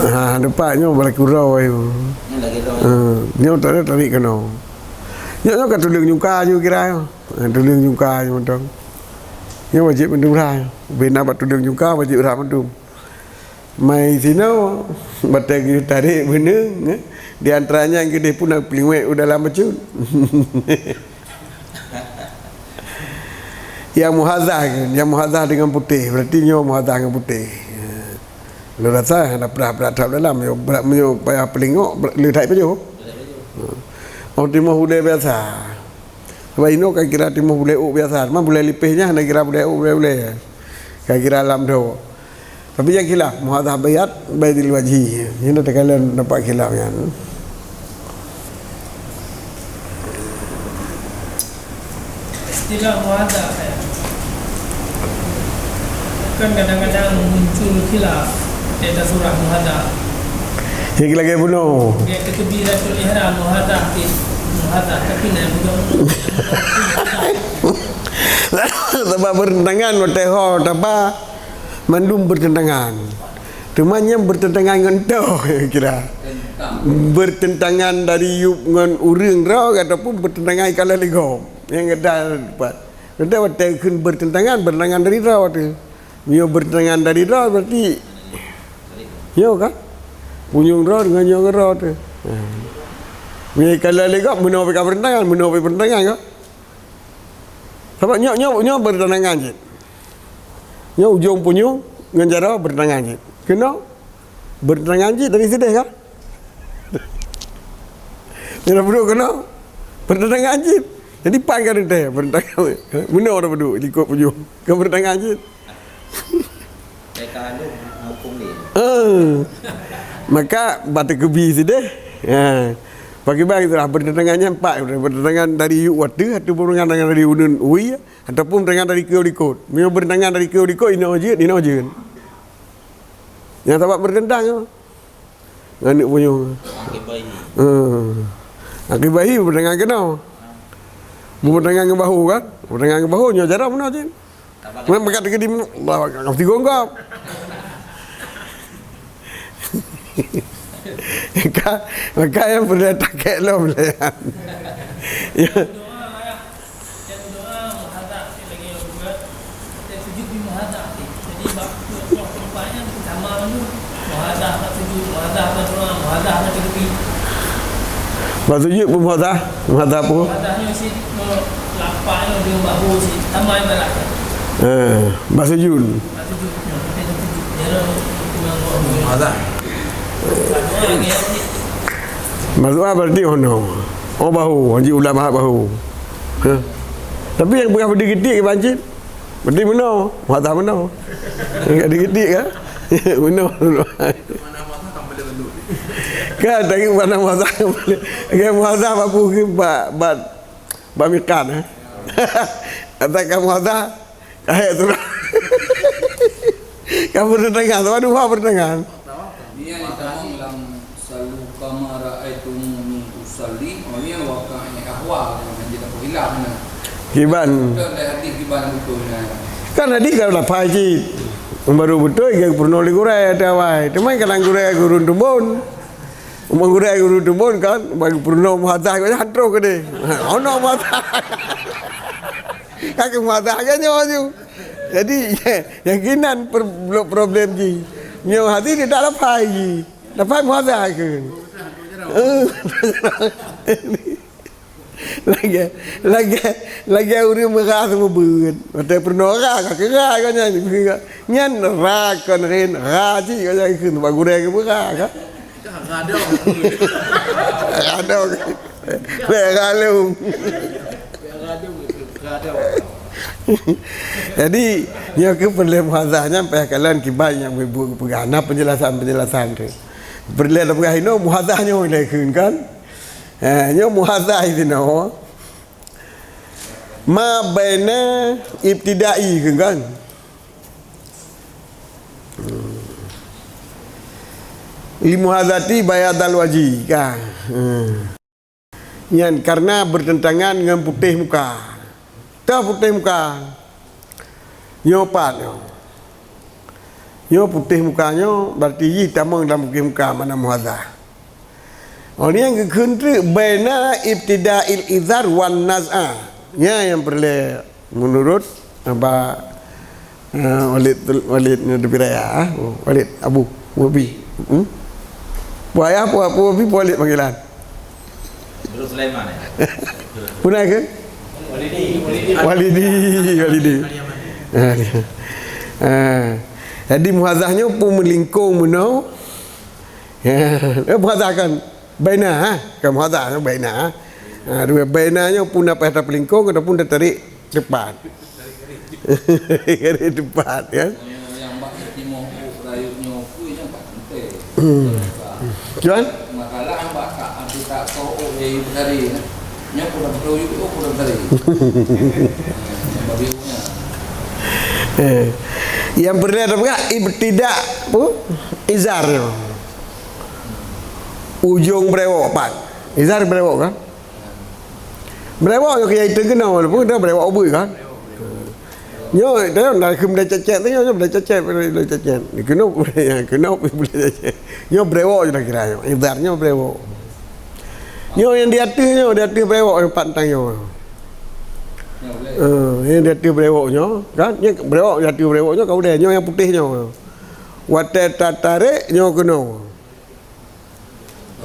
Ha, teumpat nyoe bak uroe. Nyoe lagèe uroe. Ha, nyoe tatarek keunoe. Nyoe, nyoe ka tuleueng nyungka nyoe kira nyoe. Ha, tuleueng nyungka nyoe mantong. Nyoe wajéb mandum rhah. Bina bak tuleueng nyungka wajéb rhah mandum. Mai sinoe, batèe geuyue tarek beuneung, eh. Di antara nyan keudeh pun na peulinguek u dalam bacut. Nyang muhazah, nyang muhazah deungon putéh, berarti nyoe muhazah ngon putéh. Lôn rasa hana prah-prah that dalam, nyoe brat meunyoe payah peulingok, brat le that pajoh. Oh, timoh bulèe biasa. Sabab inoe ka kira timoh bulèe ôk biasa. Cuma bulèe lipéh nyan hana kira bulèe ôk, bulèe-bulèe. Ka kira lam dho. Tapi nyang khilaf, muhadzah baiat, baidil wajhi. Nyan takalon nampak khilaf nyan. Istilah muhadzah, eh, kan kadang-kadang muncul khilaf di atas surah muhadzah. Nyan lagèe bunoe. Dia ketebi Rasul Ihram muhadzah, muhadzah, tapi nak bukan. Sabab bertentangan, watèe ho taba, mandum bertentangan. Teuma nyan bertentangan ngon toh, kira. Bertentangan dari yub ngon ureueng droe ataupun bertentangan ikalon lé gob. Nyang gata pat. Gata watèe kheun bertentangan, bertentangan dari droe teuh. Meunyoe bertentangan dari droe, berarti nyoe kan? Punyueng droe deungon nyoe droe teuh. Ha. Meunyoe ikalon lé gob, meunoe pih ka bertentangan, meunoe pih bertentangan kan? Sabab nyoe, nyoe, nyoe bertentangan cit. Nyoe ujong punyueng ngon jaroe bertentangan cit. Keunoe bertentangan cit dari sidéh kan? Nyoe peuduek keunoe bertentangan cit. Jadi pan ka teuntèe bertentangan. Meunoe peuduek likot punyueng. Ka bertentangan cit. Eh, maka bak teukeubie sidéh. Ha. Pakriban istilah bertentangan nyan pat, bertentangan dari yub watèe, ataupun bertentangan dari uneuen wie, ataupun bertentangan dari keue likot. Meunyoe bertentangan dari keue likot, inoe jeuet, inoe jeuet. Nyang sabab bertentang nyoe. Ngon aneuk punyueng. Akibahi. Ha. Akibahi bertentangan keunoe. Bertentangan ngon bahu kan? Bertentangan ngon bahu, nyoe jaroe meunoe jeuet. Maka teukeudi, Allahu Akbar, ka meusigoe gob. Maka, maka nyang peureulèe takèk lom lé nyan. Ya. Bak sujud pun muhadzah, muhadzah pun. Muhadzah nyoe cit, nyoe lapak nyoe di bahu cit, sama ibarat. Eh, bak sujud. Bak sujud, nyoe, kita sujud. Dia orang muhadzah. Bak doa, dia cit. Bak doa berarti ono. Oh, bahu, haji ulama bahu. Ha. Tapi nyang peugah berdiri ketik ke bancit? Berarti meunoe, muhadzah meunoe. Enggak diketik kan? Meunoe. Kan, tapi mana muhadzah? Kan muhadzah bak peue, bak, bak, bak mikat, eh? Atawa ka muhadzah, ka hék surah. Ka bertentangan, sama dua bertentangan. Nia ditamong lam "Sallu kama ra'aitumuni usalli", oh, nia waktu ahwal, yang jadi tak hilaf na. Kiban. Betul, dari hadis kiban betul na. Kan hadis kan lafai cit. Baru beutôi geupeurunoe lé gurèe ateueh awai. Teuma kadang gurèe gurèe tubon. Umat gurèe gurèe tubon kan, bagi peurunoe muhadzah gobnyan troh keudéh. Ono muhadzah. Ka keu muhadzah gobnyan nyoe ju. Jadi, nyang keunan per-, problem jih. Nyoe hadis tidak lafai jih. Lafai muhadzah kheun. Lagèe, lagèe, lagèe ureueng meugha seumeubeuet. Watèe peurunoe gha, ka keu gha gobnyan. Nyan ra kon rin, gha cit gobnyan kheun, bak gurèe geupeugah ka. Radong. Radong. Bèk radong. Jadi, nyoe keuh peureulèe muhadzah nyan payah kalon kiban nyang ibu geupeugah. Na penjelasan-penjelasan tu. Peureulèe tapeugah inoe muhadzah nyoe lé kheun kan. Eh, nyoe muhadzah inoe. Ma baina ibtida'i kheun kan. Li muhadzati bayadal waji, ka. Hmm. Nyan karena bertentangan ngon putéh muka. Toh putéh muka. Nyoe pat nyoe. Nyoe putéh muka nyoe, berarti jih tamong lam putéh muka makna muhadzah. Oh, nyang geukheun treuk baina ibtida'il izar wan naz'a. Nyan nyang peureulèe meunurot Abah, eh, Walid, Walid nyoe di Biraya, ah. Oh, Walid, Abu, Wabi. Hmm? Buaya apa, apa Wabi, Walid panggilan? Abdul Sulaiman, ya? Puna ke? Walidi, Walidi. Walidi, Walidi. Ah, jadi muhadzah nyoe pun meulingkong meunoe. Eh, muhadzah kan. Baina, ha? Ka muhadhah, baina, ha? Ha, dua baina nyoe pun apa yang terpelingkung ataupun tertarik tepat. Tarik tepat, kan? Yang bak timur rakyat nyoe pun yang bak tentang. Hmm. Cuman? Masalah bak tak, tak tahu, oh, eh, dari, eh. Nyoe kurang tahu, oh, kurang dari. Bagi punya. Eh. Yang pernah ada pegang ibtidak pun izar nyoe. Ujong brewok pat. Izar brewok kan? Brewok nyoe kaya itu kena walaupun dah brewok ubui kan? Nyoe dah dah kena cecet tu nyoe dah cecet dah cecet. Kena yang kena boleh cecet. Nyoe brewok je dah kira nyoe. Izar nyoe brewok. Nyoe yang di atas nyoe di atas brewok yang pat tang nyoe. Eh, yang di atas brewok nyoe kan? Nyoe brewok di atas brewok nyoe kau dah nyoe yang putih nyoe. Watèe tatarék nyoe keunoe.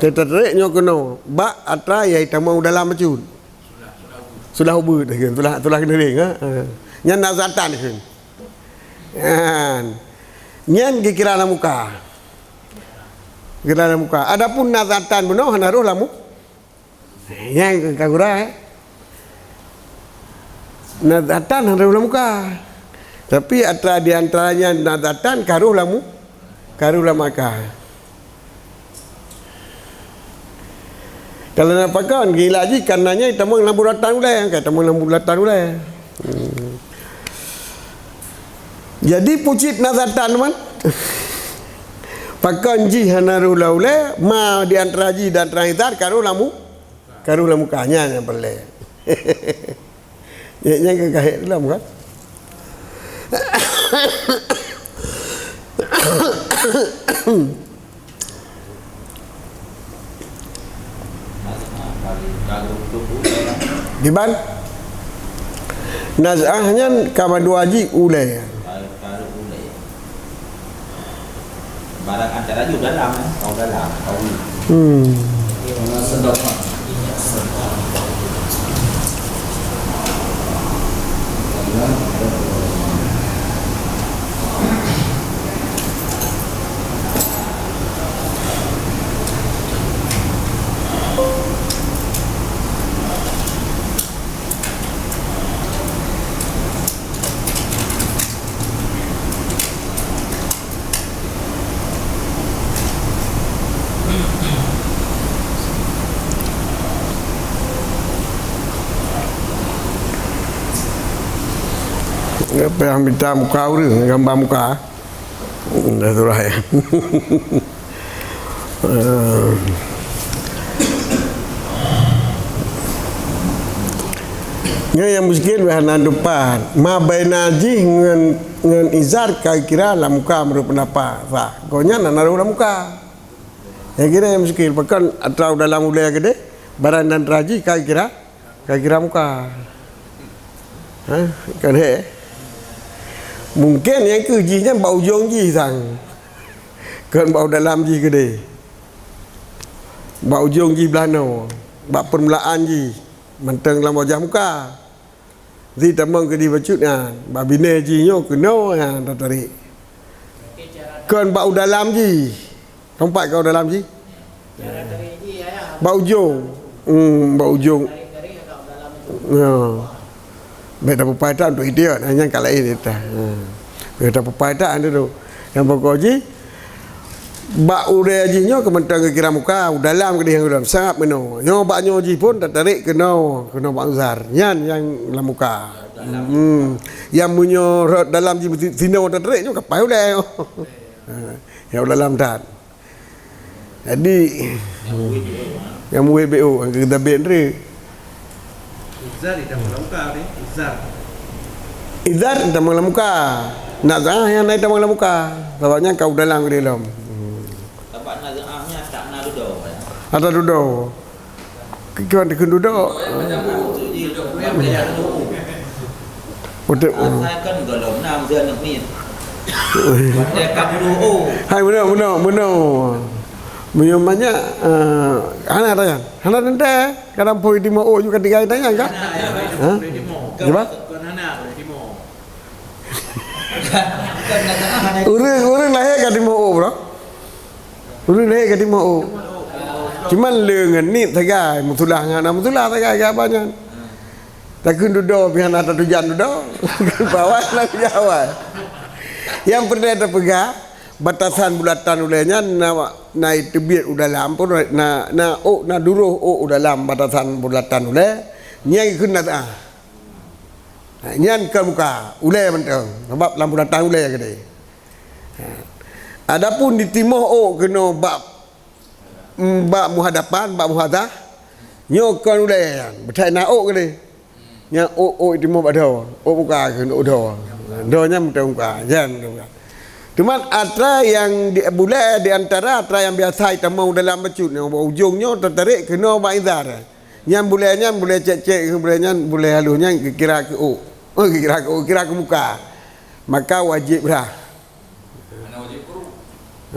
Tatarék nyoe keunoe. Bak atra yai tamong u dalam bacut. Sudah ubeut, sudah, sudah keuneureng, ha? Ha. Nyan nazatan kheun. Nyan. Nyan geukira lam muka. Geukira lam muka. Adapun nazatan bunoe hana roh lam mu-, Nyang ka gura, eh. Nazatan hana roh lam muka. Tapi atra di antaranya nazatan ka roh lam mu-, ka roh lam muka. Kalau na pakon, gila ji, karenanya tamong lam bulatan ulèe, kan tamong lam bulatan ulèe. Hmm. Jadi pucit nazatan man. Pakon jih hana roh lam ulèe, ma di antara jih dan antara izar ka roh lam mu-, ka roh lam muka nyan nyang peureulèe. Nyang, nyang ka kahek dalam kan? Diban? Naz'ah nyan ka mandua jih ulèe. Barang antara ju dalam, eh. Kau dalam, kau ni. Hmm. Apa yang minta muka ureueng, gambar muka? Dah surah ya. Eh. Nyoe nyang muskil weh hana dupat. Ma baina jih ngon, ngon izar ka kira lam muka meunurot peundapat sah. Gobnyan hana roh lam muka. Nyang kira nyang muskil pakon atra u dalam ulèe keudeh, barang dan raji ka kira Ka kira muka. Ha? Kan he? Mungken nyang keu jih nyan bak ujong jih sang. Kon bak dalam jih keudeh. Bak ujong jih blah noe. Bak peumulaan jih. Mantong lam wajah muka. Di tamong keu di bacut nyan. Bak binéh jih nyoe keunoe nyan tatarék. Kon bak u dalam jih. Teumpat keu u dalam jih. Bak ujong. Hmm, bak ujong. Ya. Bèk tapeupaih that untuk idiot, nyang ka laén ita. Ha. Bèk tapeupaih that anda tu. Nyang pokok jih bak ulèe jih nyoe keu mantong keu kira muka, u dalam keudeh nyang u dalam. Sangat meunoe. Nyoe bak nyoe jih pun tatarék keunoe, keunoe bak uzar. Nyan nyang lam muka. Hmm. Nyang meunyoe rot dalam jih sinoe tatarék nyoe ka paih ulèe. Ha. Nyang u dalam that. Jadi, nyang muwé B O, nyang keu tabet nre. Izar di tamong lam muka ni, izar. Izar di tamong lam muka. Naz'ah nyang na di tamong lam muka. Sabab nyan ka u dalam keudeh lom. Hmm. Sabab naz'ah nyan tak na dudoe, ya. Ada dudoe. Keu, keu, keu dudoe. Betul. Asai kan golom nam dia anak mit. Dia kan dulu, oh. Hai, beuna, beuna, beuna. Meunyoe banyak, eh, hana tanyang. Hana teuntèe. Kadang pui di mo'o juga tiga tanyang kan? Ha? Cuba? Ureueng, ureueng lahé ka di mo'o, bro. Ureueng lahé ka di mo'o. Cuman le ngon niet sagai, meusulah ngon hana meusulah sagai, sagai banyan. Takheun dudoe pih hana tatujan dudoe. Bawai hana tatujan awai. Nyang peureulée tapeugah, batasan bulatan ulée nyan na, na teubiet u dalam pun na, na ôk, na duroh ôk u dalam batasan bulatan ulée. Nyang kheun na, ah. Nyan kon muka, ulée mantong. Sabab lam bulatan ulée keudeh. Adapun ditimoh ôk keunoe bak bak muhadapan, bak muhadhah, nyoe kon ulée nyan, beutai na ôk keudeh. Nyan ôk, ôk timoh bak dhoe, ôk muka keuh ôk dhoe. Dhoe nyan meuteumeuka, nyan meuteumeuka. Teuma atra nyang di, bulée di antara atra nyang biasa jitamong dalam bacut, nyang bak ujong nyoe teutarek keunoe bak izar. Nyan bulée nyan, bulée cek-cek, bulée nyan, bulée halôh nyan geukira keu ôk. Oh, geukira keu ôk, geukira keu muka. Maka wajéb rhah. Hana wajéb krut.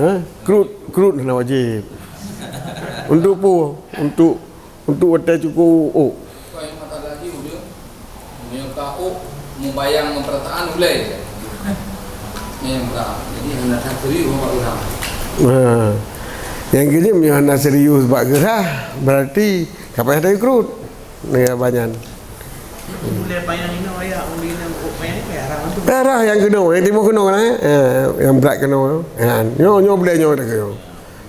Ha? Krut, krut hana wajéb. Untuk peue? Untuk, untuk watée cuko ôk. Bukan masalah jih, udah. Meunyoe ka ôk, mubayang ngon peurasaan ulée. Memang. Jadi, hana that serius bak geurhah. Ha. Nyang keuneuk meunyoe hana serius bak geurhah, berarti ka payah tayue krut. Nyan banyan. Bulée panyang inoe ya, ulée nyan ôk panyang nyan payah rhah tu. Payah rhah nyang keunoe, nyang timoh keunoe kan, eh? Eh, nyang brat keunoe. Kan. Nyoe, nyoe bulée nyoe dak keunoe.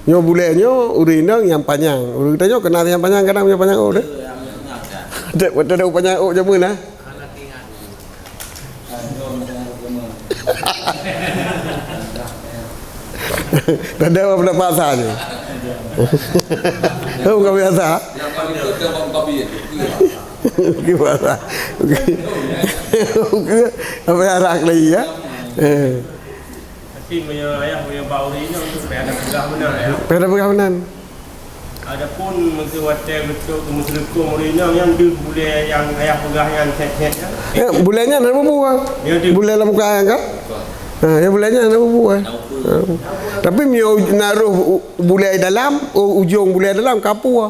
Nyoe bulée nyoe ureueng inong nyang panyang. Ureueng geutanyoe keunan nyang panyang, kadang nyang panyang ôk deh. Dek, beutôi ôk panyang ôk jameun nah. Tada apa pendapat sah je. Oh, bukan biasa. Bukan biasa. Bukan. Apa yang arak lagi ya? Eh. Tapi meunyoe ayah, meunyoe bak ureueng inong tu payah tapeugah meunan, ya. Payah tapeugah meunan. Adapun meunyoe watée geutrok keu meuseuleukong ureueng inong nyan deuh bulée nyang ayah peugah nyan, cek-cek nyan. Ya, bulée nyan hana bubuah. Ya, deuh. Bulée lam muka ayah kan? Ha, ya bulée nyan hana bubuah. Ha. Tapi meunyoe naroh u-, bulée dalam, u-, ujong bulée dalam kapue.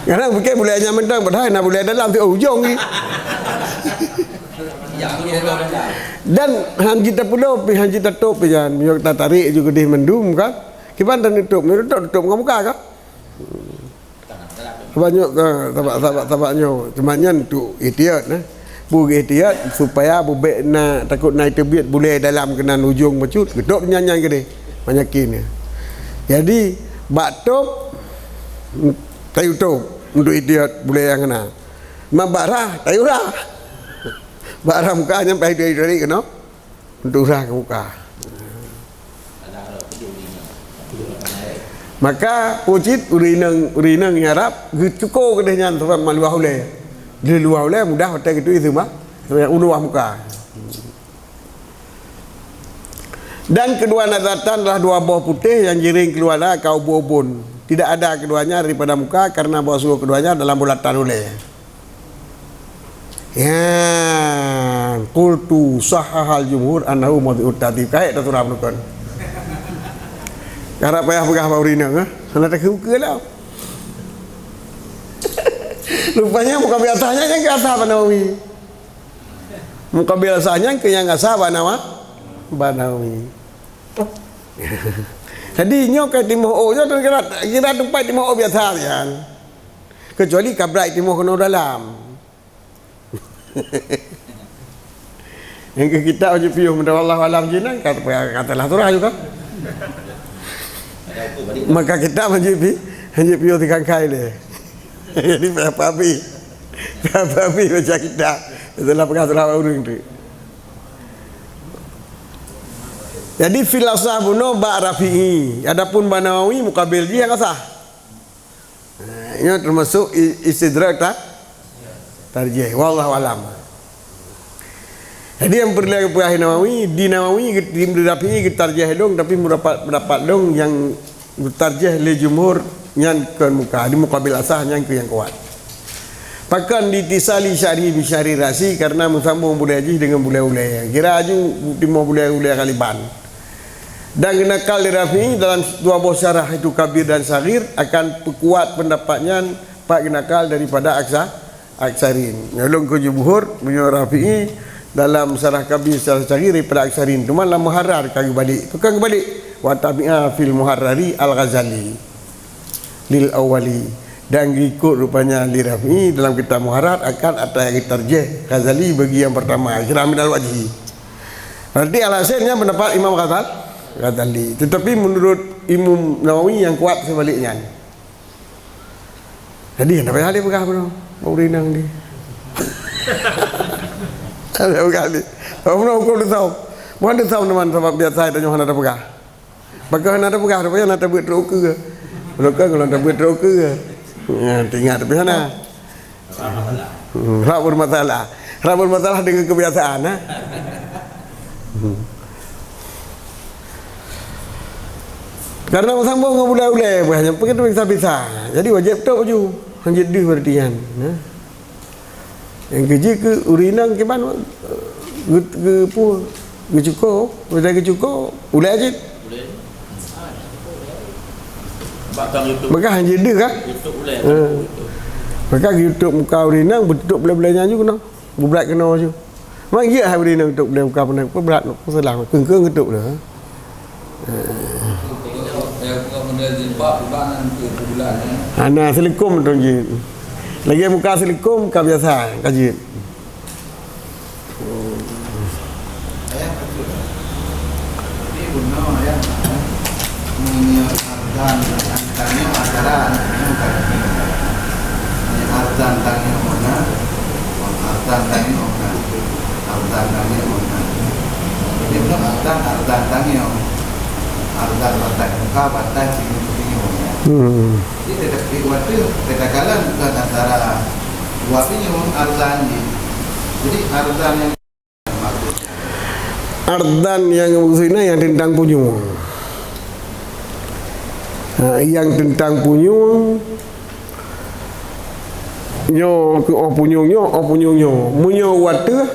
Kadang pike bulée nyan mantong, padahai na bulée dalam tu ujong ni. Dan han jeuet tapeuloe pi, han jeuet tatôp pi nyan. Meunyoe tatarék ju keudeh mandum kan. Kiban tan tutôp, meunyoe tutôp, tutôp ngon muka kan. Sabab nyoe, sabab, sabab, sabab nyoe. Cuma nyan tu ihtiyat nah. Beu ihtiyat supaya bubek na, takot na iteubiet bulée dalam keunan ujong bacut, geutôp nyan-nyan keudeh, banyakin nyan. Jadi, bak tôp, tayue tôp untuk ihtiyat bulée nyang na. Ma bak rhah, tayue rhah. Bak rhah muka nyan payah tayue tarék keunoe. Untuk rhah keu muka. Maka peue cit ureueng inong, ureueng inong nyang rab geucuko keudeh nyan sabab maluwah ulée. Di luwah ulée mudah watée geutui seumah, seumah u luwah muka. Dan kedua nazatan adalah dua boh putéh nyang jiréng keuluwa ka ubon-ubon. Tidak ada keduanya daripada muka, karena bahwa seluruh keduanya dalam bulatan ulée. Ya, qultu sahhahal jumhur annahu mawdi'ut tartib. Ka hék tasurah meunukon. Karab payah peugah bak ureueng inong, eh? Hana takheun-kheun lah. Rupanya mukabil asah nyan nyang keu asah bak Nawawi. Mukabil asah nyan keu nyang asah bak Nawa-, bak Nawawi. Jadi nyoe ka timoh ôk, nyoe kira, kira teumpat timoh ôk biasa nyan. Kecuali ka brat timoh keunoe dalam. Nyang keu kitab jeuet piôh, meunan wallahu alam jih nyan, ka, ka, ka teulah surah juga. Maka kitab jeuet pi-, jeuet piôh tikangkai lé. Jadi, payah peuhabéh. Payah peuhabéh baca kitab. Itulah peugah surah ureueng tu. Jadi, fil asah bunoe bak Rafi'i. Adapun bak Nawawi, mukabil jih nyang asah. Ha, nyoe teumasuk i-, istidrak ta-, tarjih. Wallahu alam. Jadi nyang peureulée geupeugah Nawawi, di Nawawi, di Rafi'i geutarjih lôn, tapi meundapat, pendapat lôn nyang geutarjih lé jumhur nyan kon muka, di mukabil asah nyan keuh nyang kuat. Pakon diitisali sya'rihi bi sya'ri ra'si, karena meusambong bulée jih deungon bulée ulée. Kira aju timoh bulée-ulée kaliban. Dan geunakal lé Rafi'i dalam dua boh syarah, itu Kabir dan Saghir, akan peukuat pendapat nyan pat geunakal daripada aksa-, aksarin. Nyang lôn keu jumhur, meunyoe Rafi'i, Dalam Sarah Kabir, Sarah Saghir daripada Aksarin, cuma lam Muharrar ka geubalek. Bukan geubalek. Wa tabi'a fil Muharrari Al-Ghazali lil awwali. Dan geukot rupanya li Rafi'i dalam kitab Muharrar akan ata nyang geutarjih Ghazali bagi nyang pertama, Ikram bin Al-Wajhi. Berarti alhasil nyan pendapat Imam Ghazal, Ghazali. Tetapi menurut Imam Nawawi nyang kuat seubalik nyan. Jadi, hana payah lé peugah bunoe, bak ureueng inong di. Hana payah peugah lé. Bak bunoe huköm teusaum. Bukan teusaum teuma sabab biasa tanyoe hana tapeugah. Pakon hana tapeugah, rupanya hana tabeuet trok ukeue. Rupanya kalau tabeuet trok ukeue. Ya, teuingat tapi hana. Hmm, hak bermasalah. Hak bermasalah dengan kebiasaan, ha? Hmm. Karena meusambông ngon ulèe-ulèe, bukan hanya peugah bisa-bisa. Jadi wajéb top laju. Hanjeuet deuh berarti nyan, ha? Nyang keujeuet keu ureueng inong kiban, geu-, geu-, peue, geucuko, udah geucuko, ulèe cit. Ulèe. Bak tam YouTube. Maka hanjeuet deuh kan? YouTube ulèe. Ha. Maka YouTube muka ureueng inong beututôp ulèe-ulèe nyan ju keunoe. Beubrat keunoe ju. Mak jeuet hai ureueng inong geutôp ulèe muka peunan, peubrat, peusalah, keung-keung geutôp ulèe. Hana seuleukôm mantong jeuet. Lagèe muka seuleukôm ka biasa ka jeuet. Arzan tanyoe meunan, arzan tanyoe meunan, arzan tanyoe meunan. Jadi, meunan arzan, arzan tanyoe. Arzan batai muka, batai singoh-singoh, ya. Hmm. Jadi, tetapi waktu kita kalah bukan antara dua singoh arzan ni. Jadi, arzan yang Arzan nyang maksud nyan nyang teuntang punyueng. Ha, nyang teuntang punyueng, nyoe keu 'oh punyueng nyoe, 'oh punyueng nyoe. Meunyoe u ateueh,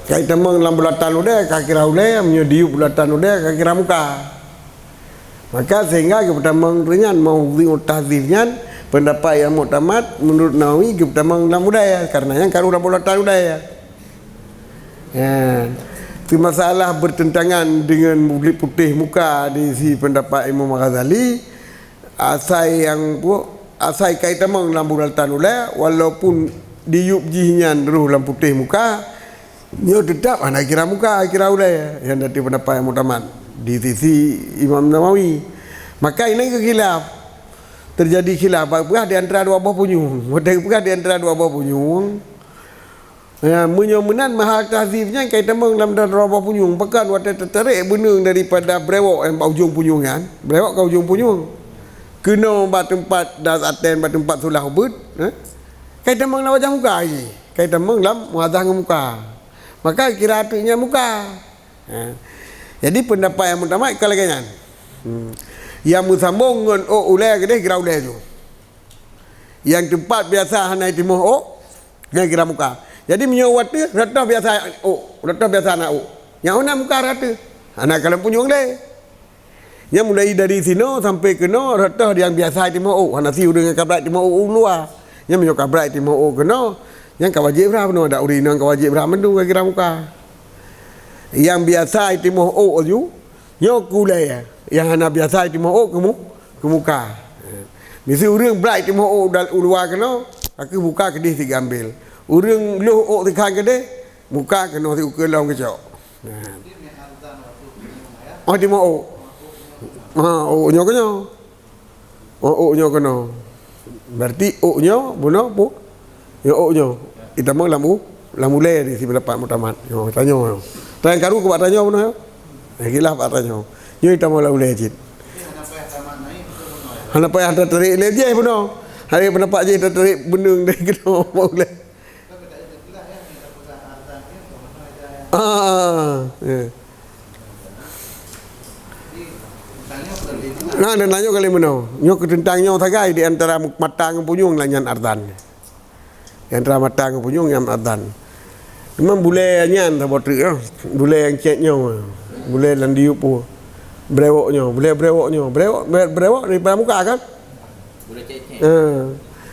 ka itamong lam bulatan udée, ka kira ulée, meunyoe diyueb bulatan udée, ka kira muka. Maka sehingga geupeutamong nyan, mau tahzib nyan, pendapat yang muktamad menurut Nawawi geupeutamong lam udée, karena nyan ka rôh lam bulatan udée. Ya. Itu masalah bertentangan dengan kulit putih muka di si pendapat Imam Ghazali, asai nyang pu-, asai ka itamong lam bulatan ulée, walaupun diyueb jih nyan rôh lam putih muka, nyoe teutap hana kira muka, kira ulée. Nyan dari pendapat yang muktamad di sisi Imam Nawawi. Maka ini ke khilaf. Terjadi khilaf, peugah di antara dua boh punyueng. Watée peugah di antara dua boh punyueng, ya, meunyoe meunan, mahal tahzib nyan ka itamong lam dua boh punyueng. Pakon watée teutarek beuneueng daripada brewok nyang bak ujong punyueng nyan, brewok ka ujong punyueng, keunoe bak teumpat das aten, bak teumpat sulah ubeut, eh? Ka itamong lam wajah muka jih, ka itamong lam muazah ngon muka. Maka kira ateueh nyan muka. Ha. Jadi pendapat yang muktamad ka lagée nyan. Hmm. Yang meusambong ngon ôk ulée keudeh kira ulée tu. Yang teumpat biasa hana itimoh ôk, nyan kira muka. Jadi meunyoe u ateueh, rot toh biasa ôk, rot toh biasa hana ôk. Nyang hana muka rot ateueh. Hana kalon punyueng lé. Nyan mulai dari sinoe sampai keunoe, rot toh nyang biasa itimoh ôk. Hana si ureueng nyang ka brat itimoh ôk u luwa. Nyan meunyoe ka brat itimoh ôk keunoe, nyan ka wajéb brat bunoe, dak ureueng inong ka wajéb brat mandum ka kira muka. Nyang biasa itimoh ôk laju, nyoe keu ulée, nyang hana biasa itimoh ôk keu mu-, keu muka. Miseue ureueng brat itimoh ôk dal-, u luwa keunoe, ka keuh muka keudeh sigambel. Ureueng lhôh ôk sikhan keudeh, muka keunoe siukeue lom geucok. Oh, timoh ôk. Ha, ôk nyoe keunoe. Oh, ôk nyoe keunoe. Berarti ôk nyoe bunoe pu-, nyoe ôk nyoe. Itamong lam u-, lam ulée di si pendapat muktamad. Nyoe tanyoe. Tan karu keu bak tanyoe bunoe. Eh, khilaf bak tanyoe. Nyoe itamong lam ulée cit. Hana payah tatarék lé jih bunoe. Hari pendapat jih tatarék beuneueng dari keunoe bak ulée. Ah, ya. Nah, dan tanyoe kali meunoe. Nyoe keu teuntang nyoe sagai di antara mata ngon punyueng lah nyan arzan. Di antara mata ngon punyueng nyan arzan. Memang bulée nyan saboh treuk, ah. Bulée nyang cét nyoe. Bulée lam diyueb pu. Brewok nyoe, bulée brewok nyoe. Brewok, bre-, brewok daripada muka kan? Bulée cét-cét. Ha.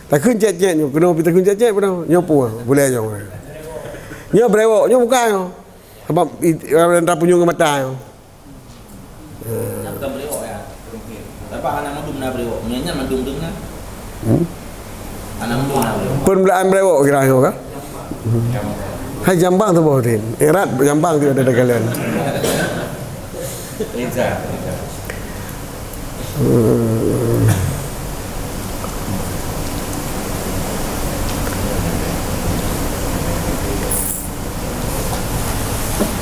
Takheun cét-cét nyoe, keunoe pi takheun cét-cét peunoh. Nyoe pu, bulée nyoe. Nyoe brewok, nyoe muka nyoe. Sabab i-, i-, antara punyueng ngon mata nyoe. Nyan bukan brewok ya. Tapi hana mandum na brewok. Nyan, nyan mandum deuh na. Hmm? Hana mandum na brewok. Peumulaan brewok kira nyoe ka? Hai jambang tu boh tin. Erat jambang tu ada dalam kalian. Reza, Reza. Hmm.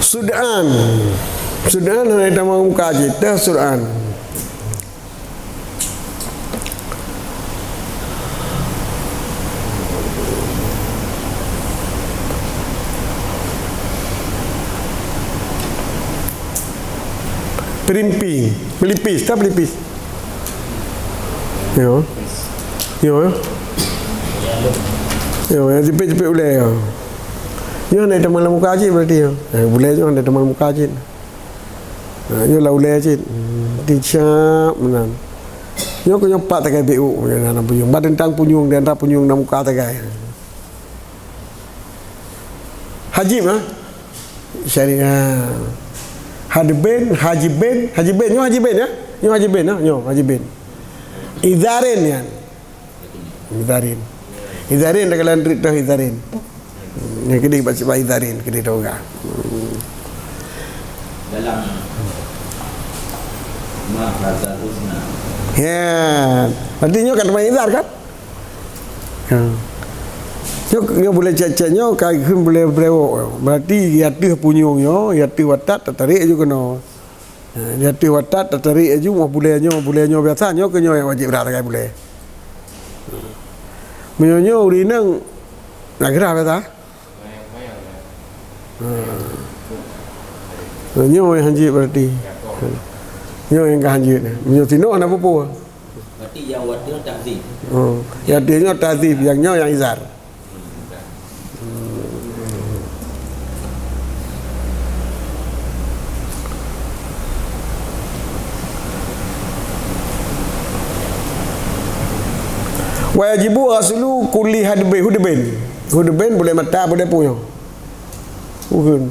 Sud'an. Sud'an hana tamong muka cit, dah sud'an. Pelimping, pelipis, tak pelipis? Yo. Yo, yo. Yo, nyang jepit-jepit ulèe yo. Nyoe hana tamong lam muka cit berarti yo. Eh, ulèe nyoe hana tamong lam muka cit. Ha, nyoe lam ulèe cit. Hmm, ticap meunan. Nyoe keuh nyoe pat tagai B U, nyoe na punyueng. Ba teuntang punyueng di antara punyueng lam muka tagai. Hajib, ha? Syariat. Hadben, hajiben, hajiben. Nyoe hajiben, ya? Nyoe hajiben, ya? Nyoe hajiben. Izarin, ya. Izarin. Izarin, dah kalian treuk tahu izarin. Nyang keudeh bak, bak izarin, keudeh tahu ka. Dalam ma hadal uzna. Ya. Berarti nyoe kan teuma izar, kan? Ya. Nyoe, nyoe bulèe cèt-cèt nyoe, ka kheun bulèe brewok. Berarti di ateueh punyueng nyoe, di ateueh watat, tatarék aju keunoe. Ha, di ateueh watat, tatarék aju, moh bulèe nyoe, bulèe nyoe biasa, nyoe keuh nyoe nyang wajéb rhah tagai bulèe. Meunyoe nyoe ureueng inong, na geurhah biasa. Ha. Nyoe nyang hanjeuet berarti. Nyoe nyang ka hanjeuet. Meunyoe sinoe hana peue-peue. Berarti nyang watèe nyoe tahzib. Hmm. Nyang watèe nyoe tahzib, nyang nyoe nyang izar. Wa yajibu ghaslu kulli hadbi, hudbin. Hudbin bulèe mata, bulèe peue nyoe? Ukeuen.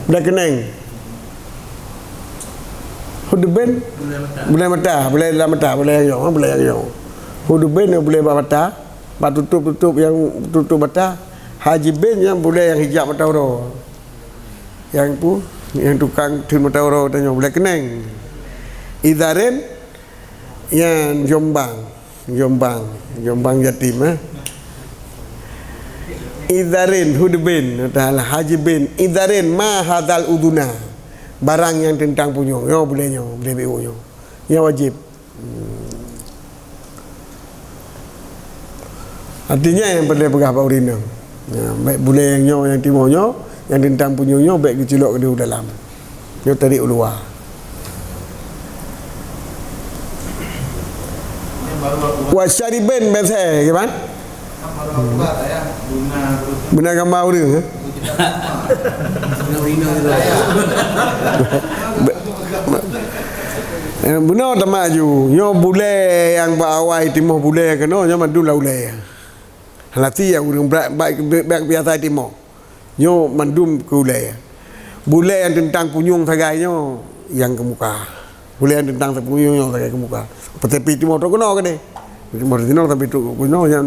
Bulèe keuneng. Hudbin. Bulèe mata. Bulèe mata, bulèe lam mata, bulèe nyang nyoe, bulèe nyang nyoe. Hudbin bulèe bak mata, bak tutôp-tutôp nyang tutôp mata. Hajibin nyang bulèe nyang hijab mata uroe. Nyang peue? Nyang tukang theun mata uroe tanyoe, bulèe keuneng. Izarin nyang jombang. Jombang, jombang yatim, eh. Izarin, hudbin, taala hajibin, izarin ma hadal uduna. Barang nyang teuntang punyueng, nyoe bulèe nyoe, bulèe B U nyoe. Nyoe wajéb. Hmm. Artinya nyang peureulèe peugah bak ureueng inong. Ya, bèk bulèe nyang nyoe, nyang timoh nyoe, nyang teuntang punyueng nyoe, bèk geuculok keudéh u dalam. Nyoe tadi u luwa. Wa syaribin, biasa, gimana? Beuna gamba ureueng, eh? Eh, beuna teuma aju. Nyoe bulèe nyang bak awai timoh bulèe keunoe, nyoe mandum lam ulèe. Hana si ureueng brat, bak, bak biasa timoh. Nyoe mandum keu ulèe. Bulèe nyang teuntang punyueng sagai nyoe nyang keu muka. Bulèe nyang teuntang punyueng nyoe sagai keu muka. Peutepi timoh trok keunoe keudéh. Timoh tinoh sampai trok keunoe nyan,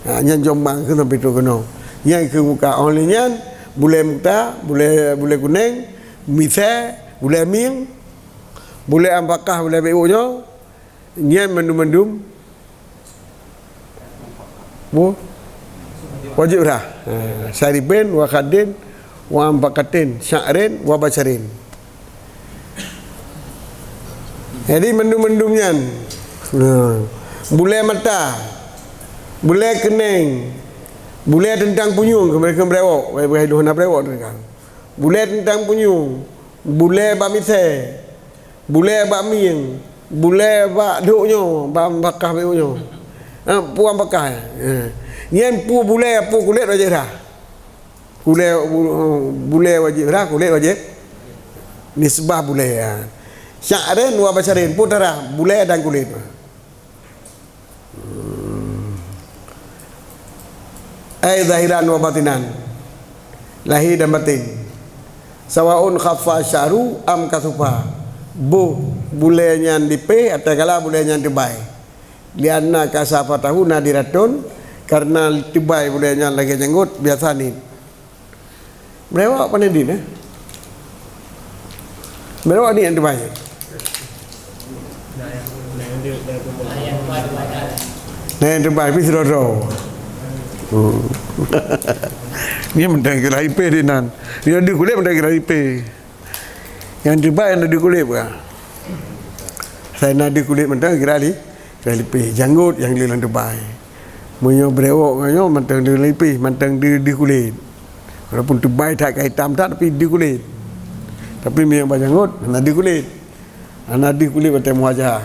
ha, nyan jombang kheun sampai trok keunoe. Nyan keu muka. Óh lheueh nyan, bulèe mata, bulèe, bulèe kunèng, misai, bulèe mieng, bulèe ampakah, bulèe B U nyoe, nyan mandum-mandum Bu, wajéb rhah. Ha, syaribin, wa khaddin, wa ampakatin, sya'rin, wa basyarin. Jadi mandum-mandum nyan. Ha. Bulèe mata, bulèe keunèng, bulèe teuntang punyueng, keu mereka brewok, bèk hana brewok teuntang. Bulèe teuntang punyueng, bulèe bak misai, bulèe bak mieng, bulèe bak dôk nyoe, bak bakah bak nyoe. Ha, peue bakah, ha. Nyan peue bulèe, peue kulét wajéb rhah. Kulét, bu-, bulèe wajéb rhah, kulét wajéb. Nisbah bulèe, ha. Sya'rin wa basyarin, peue tarhah, bulèe dan kulét. Hmm. Ai zahiran wa batinan. Lahé dan batin. Sawaun khaffa sya'ru am kasufa. Boh bulée nyan lipéh atawa kala bulée nyan teubai. Lianna kasafatahu nadiratun, karena teubai bulée nyan lagée janggot biasa niet. Meurewak pane dit, eh? Meurewak niet nyang teubai. Nah, nyang teubai pih sidroe-droe. Hmm. Nyan mantong kira lipéh di nan. Nyan di kulét mantong kira lipéh. Nyang teubai nyang di kulét bukan. Saya na di kulét mantong kira li, kira lipéh. Janggot nyang di lam teubai. Meunyoe brewok ngon nyoe mantong di lipéh, mantong di, di kulét. Walaupun teubai that ka itam that, tapi di kulét. Tapi meunyoe bak janggot, hana di kulét. Hana di kulét batée muwajah.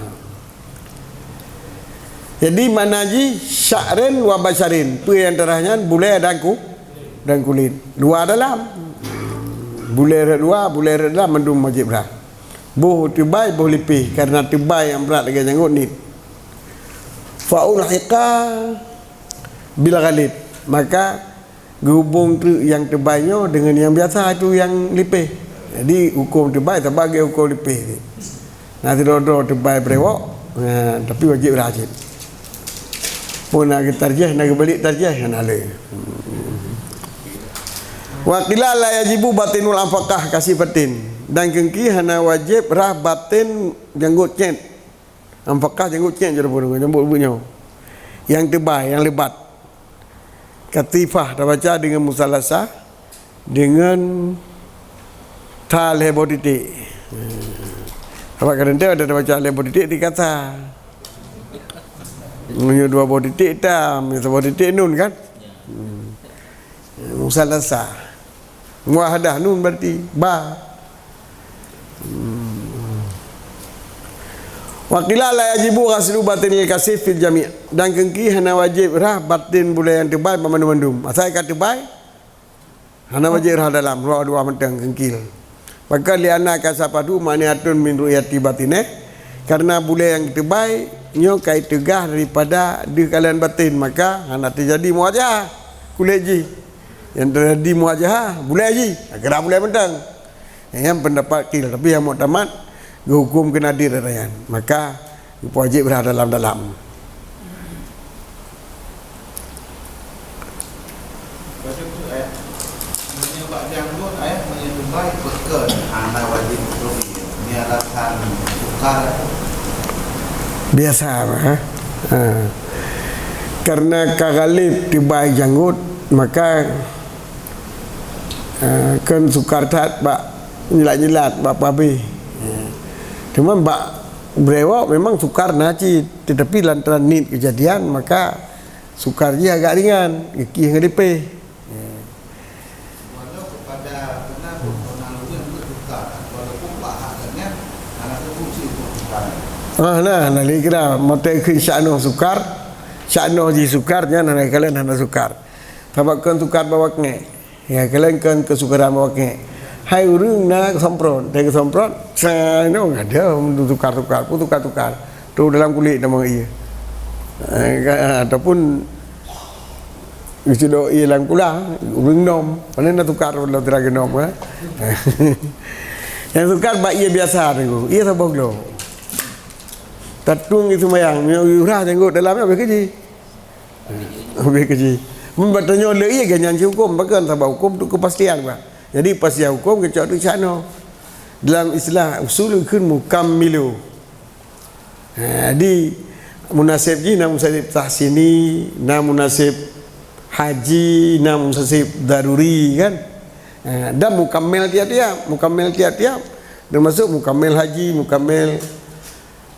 Jadi, makna jih sya'rin wa basyarin. Peue nyang tarah nyan, bulée dan ku-, dan kulét. Luwa dalam. Bulée rot luwa, bulée rot dalam, mandum wajéb rhah. Boh teubai, boh lipéh. Karena teubai nyang brat lagée janggot niet. Fa ulhiqa bil ghalib. Maka geuhubong treuk nyang teubai nyoe deungon nyang biasa, itu nyang lipéh. Jadi, hukôm teubai sabab lagée hukôm lipéh. Na sidroe-droe teubai brewok, ha, tapi wajéb rhah cit. Pun na geutarjih, na geubalik tarjih, hana le. Wa qila la yajibu batinul anfaqah kasifatin. Dan keungki hana wajéb rhah batén janggot cét. Anfaqah janggot cét jih pun, janggot buet nyoe. Nyang teubai, nyang lebat. Katifah tabaca deungon musalasah, deungon tha lhée boh titik. Sabab kadang-kadang ada tabaca lhée boh titik di kata. Meunyoe dua boh titik tam, saboh titik nun kan? Hmm. Musalasah. Muwahadah nun berarti ba. Hmm. Wa qila la yajibu ghaslu batinil kasif fil jami'. Dan keungki hana wajéb rhah batén bulée nyang teubai bak mandum-mandum. Asai ka teubai, hana wajéb rhah dalam, luwa-luwa mantong keungki. Maka li'anna kasafatahu mani'atun min ru'yati batineh, karena bulée nyang teubai nyoe ka iteugah daripada deuh kalon batén, maka hana teujadi muwajahah kulét jih. Nyang teujadi muwajahah bulée jih, kira bulée mantong. Nyan pendapat qil, tapi nyang muktamad geuhukôm keu nadir ata nyan. Maka geupeuwajéb rhah dalam-dalam. Baca tu, eh. Meunyoe bak janggot, eh, meunyoe teubai, beukeuen hana wajéb beutôi. Ni alasan sukar. Biasa, ha? Ha. Karena ka ghalib teubai janggot, maka, eh, kan sukar that bak nyelat-nyelat, bak pabéh. Cuma bak brewok memang sukar na cit, tetapi lantaran niet kejadian, maka sukar jih agak ringan, geukih ngon lipéh. Walau kepada benar pun orang lain pun sukar, walaupun bak hak gobnyan hana teupeu cit pun sukar. Ah, nah, nah, lé kira mata kheun sya'noh sukar, sya'noh jih sukar, nyan hana kalon hana sukar. Sabab kon sukar bak wak ngek. Ya, kalon kon keusukaran bak wak ngek. Hai ureuëng na keusomprot, dan keusomprot, sa nyoe ada sukar-sukar, pun sukar-sukar. Tu dalam kulét nama iya. Eh, ka-, ataupun Geusudok ie lam kulah, ureuëng nom. Pane na tukar lom teurak geunom, kan? Nyang tukar bak ie biasa tu, ie saboh glo. Tatueng ie seumayang, meunyoe urah janggot dalam nyan, habéh keujih. Habéh keujih. Mun bak tanyoe le ie, geuhnyan cit huköm, pakon? Sabab huköm tu kepastian, bah. Jadi, pastian huköm geucok teuk cak nyoe. Dalam istilah usul geukheun mukammilu. Ha, jadi, munasib jih na munasib tahsini, na munasib haji, na munasib daruri, kan? Ha, dan mukammil tiap-tiap, mukammil tiap-tiap, termasuk mukammil haji, mukammil,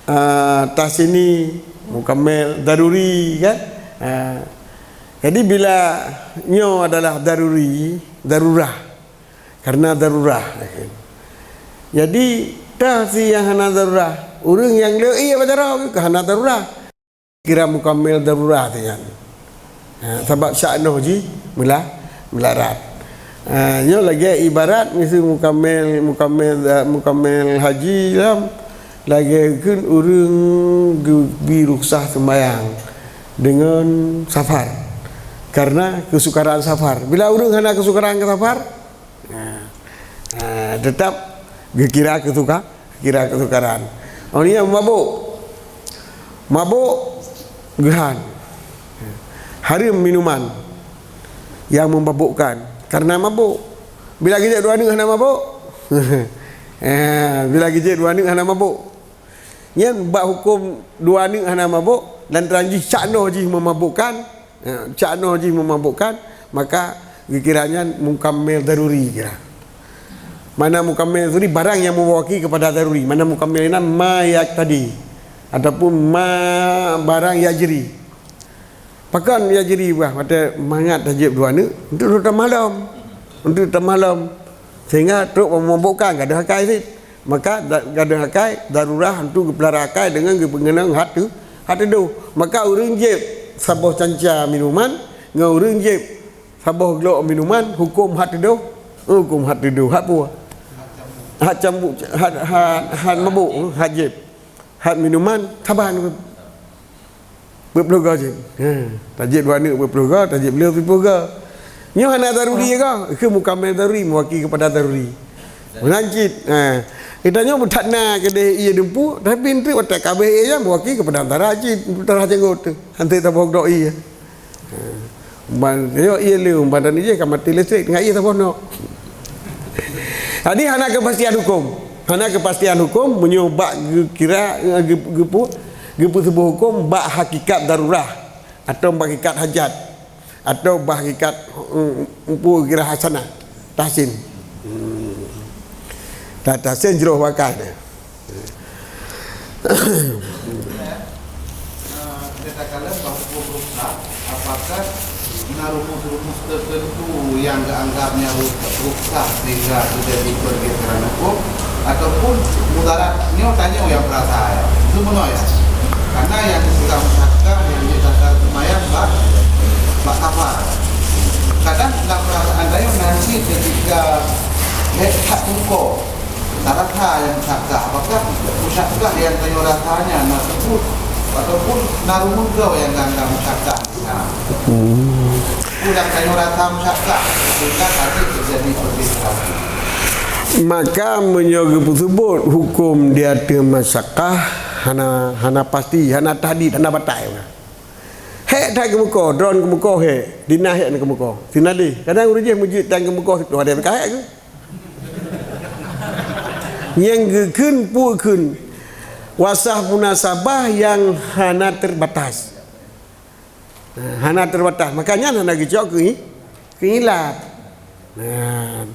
ah, tahsini, mukammil daruri, kan? Ha, jadi, bila nyoe adalah daruri, darurah, karena darurah. Jadi, tah si nyang hana darurah. Ureuëng nyang le ie bak jaroe ka hana darurah. Kira mukammil darurah tu nyan. Ha, sabab sya'noh jih meulah-, meularat. Ha, nyoe lagée ibarat miseue mukammil, mukammil, mukammil haji lam, lagée kheun ureuëng geubri rukhsah seumayang deungon safar. Karena keusukaran safar. Bila ureuëng hana keusukaran keu safar, ha. Ha, tetap geukira keusuka-, geukira keusukaran. Orang yang mabuk. Mabuk geuhan. Hareuem minuman yang memabukkan karena mabuk. Bila geujak dua aneuk hana mabuk. Eh, bila geujak dua aneuk hana mabuk. Nyan bak huköm dua aneuk hana mabuk, lantaran jih caknoe jih memabukkan, ya, caknoe jih memabukkan, maka geukira nyan mukammil daruri kira. Mana mukammil daruri? Barang yang mewakili kepada daruri. Mana mukammil nyan? Ma yaqtadi ataupun ma barang yajri. Pakon yajri bah watée mangat tajieb dua aneuk, untuk tamah lom. Untuk tamah lom. Sehingga trok memabukkan, gadôh akai cit. Maka da-, gadôh akai darurah untuk geupeulara akai deungon geupeungeunong hat teu-, hat teudoh. Maka ureuëng jieb saboh canca minuman ngon ureuëng jieb saboh glok minuman, huköm hat teudoh, huköm hat teudoh, hat peue? Hat cambuk, hat, hat, hat mabuk, hat jieb. Hat minuman, saban. Peuet ploh goe cit. Ha, tajieb dua aneuk peuet ploh goe, tajieb le peuet ploh goe. Nyoe hana daruri goe, keu mukammil daruri, mewakili kepada daruri. Meunan cit. Ha. Geutanyoe meutakna keudeh ié dumpeue, tapi enteuk watée kabeh ié nyan mewakili kepada antara cit, antara janggot tu. Hante tabok dok ié. Ha. Ban, yo, ié le, ban dan ié ka mati listrik, tengah ié tabok nok. Jadi hana kepastian huköm. Hana kepastian huköm meunyoe bak geukira, eh, geu-, geupeu-, geupeusuboh huköm bak hakikat darurah atau bak hakikat hajat atau bak hakikat, eh, empu kira hasanah tahsin. Hmm. Ta-, tahsin jroh bakai dia. Eh, kita kalian bahawa rukhsah, apakah na rumus-rumus tertentu yang dianggapnya rukhsah sehingga terjadi pergeseran hukum, ataupun mudarat nyoe tanyoe yang perasa ya? Itu meunoe ya. Karena yang sudah musyakkah yang di dasar semayang bak, bak kafar. Kadang dalam perasaan tanyoe nanti ketika hek tak hukum, tarasa yang musyakkah, apakah musyakkah yang tanyoe rasanya na teupeu ataupun na rumus droe yang ganda musyakkah? Nah, hmm. Udah tanyoe rasa musyakkah, sehingga tadi terjadi pergeseran. Maka meunyoe geupeuseubut huköm di ateueh musyakkah, hana, hana pasti, hana tahdid, hana batai. Hek that keumeukoh, droen keumeukoh hek, dina hek na keumeukoh. Sinaleh, kadang ureuëng jih meujeuet tan keumeukoh, siplôh hari meuka hek keuh. Nyang geukheun peue kheun, wasah munasabah nyang hana terbatas. Nah, hana terbatas. Maka nyan hana geucok keu i-, keu ilat. Nah,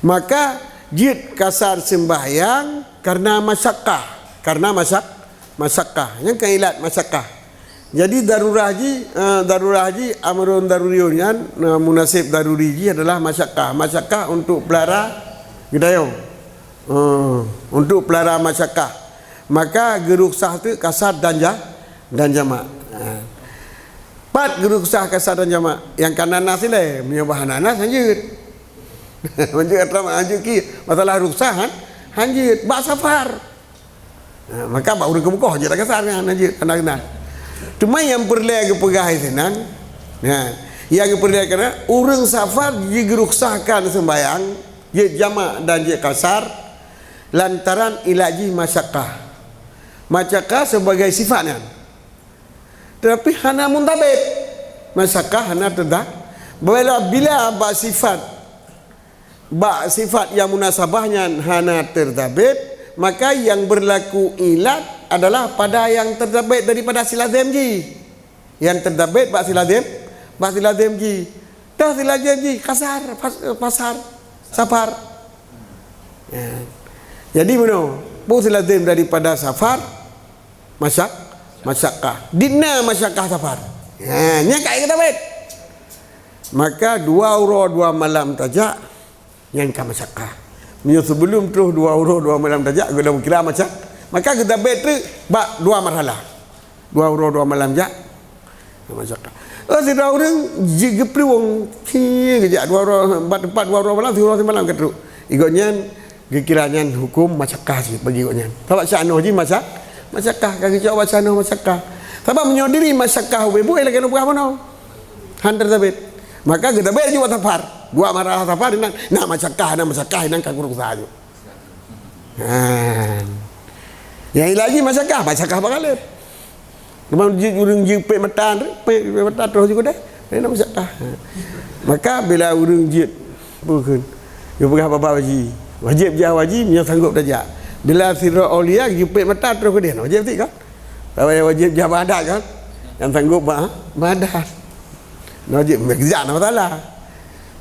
maka jeuet kasar sembahyang karena masyakkah. Karena masyak-, masyakkah. Nyang keu ilat masyakkah. Jadi darurah jih, eh, darurah jih amrun daruriyun nyan, eh, munasib daruri jih adalah masyakkah. Masyakkah untuk pelara geudayong. Eh, untuk pelara masyakkah. Maka geurukhsah teuk kasar dan ja-, dan jamak. Eh. Pat geurukhsah kasar dan jamak? Nyang ka nanas ilée, meunyoe bah nanas hanjeuet. Hanjeuet atra hanjeuet ki masalah rukhsah han? Hanjeuet bak safar. Ha, maka bak ureuëng keumeukoh jeuet atra kasar nyan hanjeuet kana keunan. Cuma nyang peureulée geupeugah sinan, ha, nyang geupeureulee kana ureuëng safar jigeurukhsahkan seumbahyang jeuet jamak dan jeuet kasar lantaran ilat jih masyakkah. Masyakkah sebagai sifat nyan. Tetapi hana muntabit. Masyakkah hana teuda-, bila, bila bak sifat, bak sifat nyang munasabah nyan hana teutabit, maka nyang beurlaku ilat adalah pada nyang teutabit daripada si lazem jih. Nyang teutabit bak si lazem, bak si lazem jih. Dah si lazem jih kasar, pas-, pasar, safar. Ya. Jadi, meunoe, peue si lazem daripada safar, masyak-, masyakkah. Dina masyakkah safar. Ha, nyan ka geutabit. Maka dua uroe dua malam tajak, nyan ka masyakkah. Meunyoe seubeulom troh dua uroe dua malam tajak, geudah kira masyak-, maka geutabit teuk bak dua marhalah. Dua uroe dua malam jak. Masyakkah. Oh, sidroe ureuëng jeuet geuplueng, cie geujak dua uroe, empat, empat dua uroe malam, siuroe simalam ka trok. Gobnyan geukira nyan huköm masyakkah cit bagi gobnyan. Sabab sya'noh jih masyak-, masyakkah, ka geucok bak sya'noh masyakkah. Sabab meunyoe diri masyakkah ubé buet lagée lôn peugah bunoe. Han teutabit. Maka geutabit jih bak safar. Dua marhalah safar inan, na masyakah, na masyakah inan ka guruk sahaja. Ha. Nyang lagi masyakah, masyakah bak galeh. Teuma jeuet ureueng jeuet pet mata, pet, pet mata troh jeuet keudeh. Laén na masyakah. Ha. Maka bila ureueng jeuet, peue kheun? Geupeugah bak haji. Wajéb jak haji, meunyoe sanggop tajak. Bila sidroe aulia jeuet pet mata troh keudeh, wajéb cit kan? Tapi wajéb jak bak adat kan? Nyang sanggop bak, bak adat. Nah, jeuet meujak na masalah.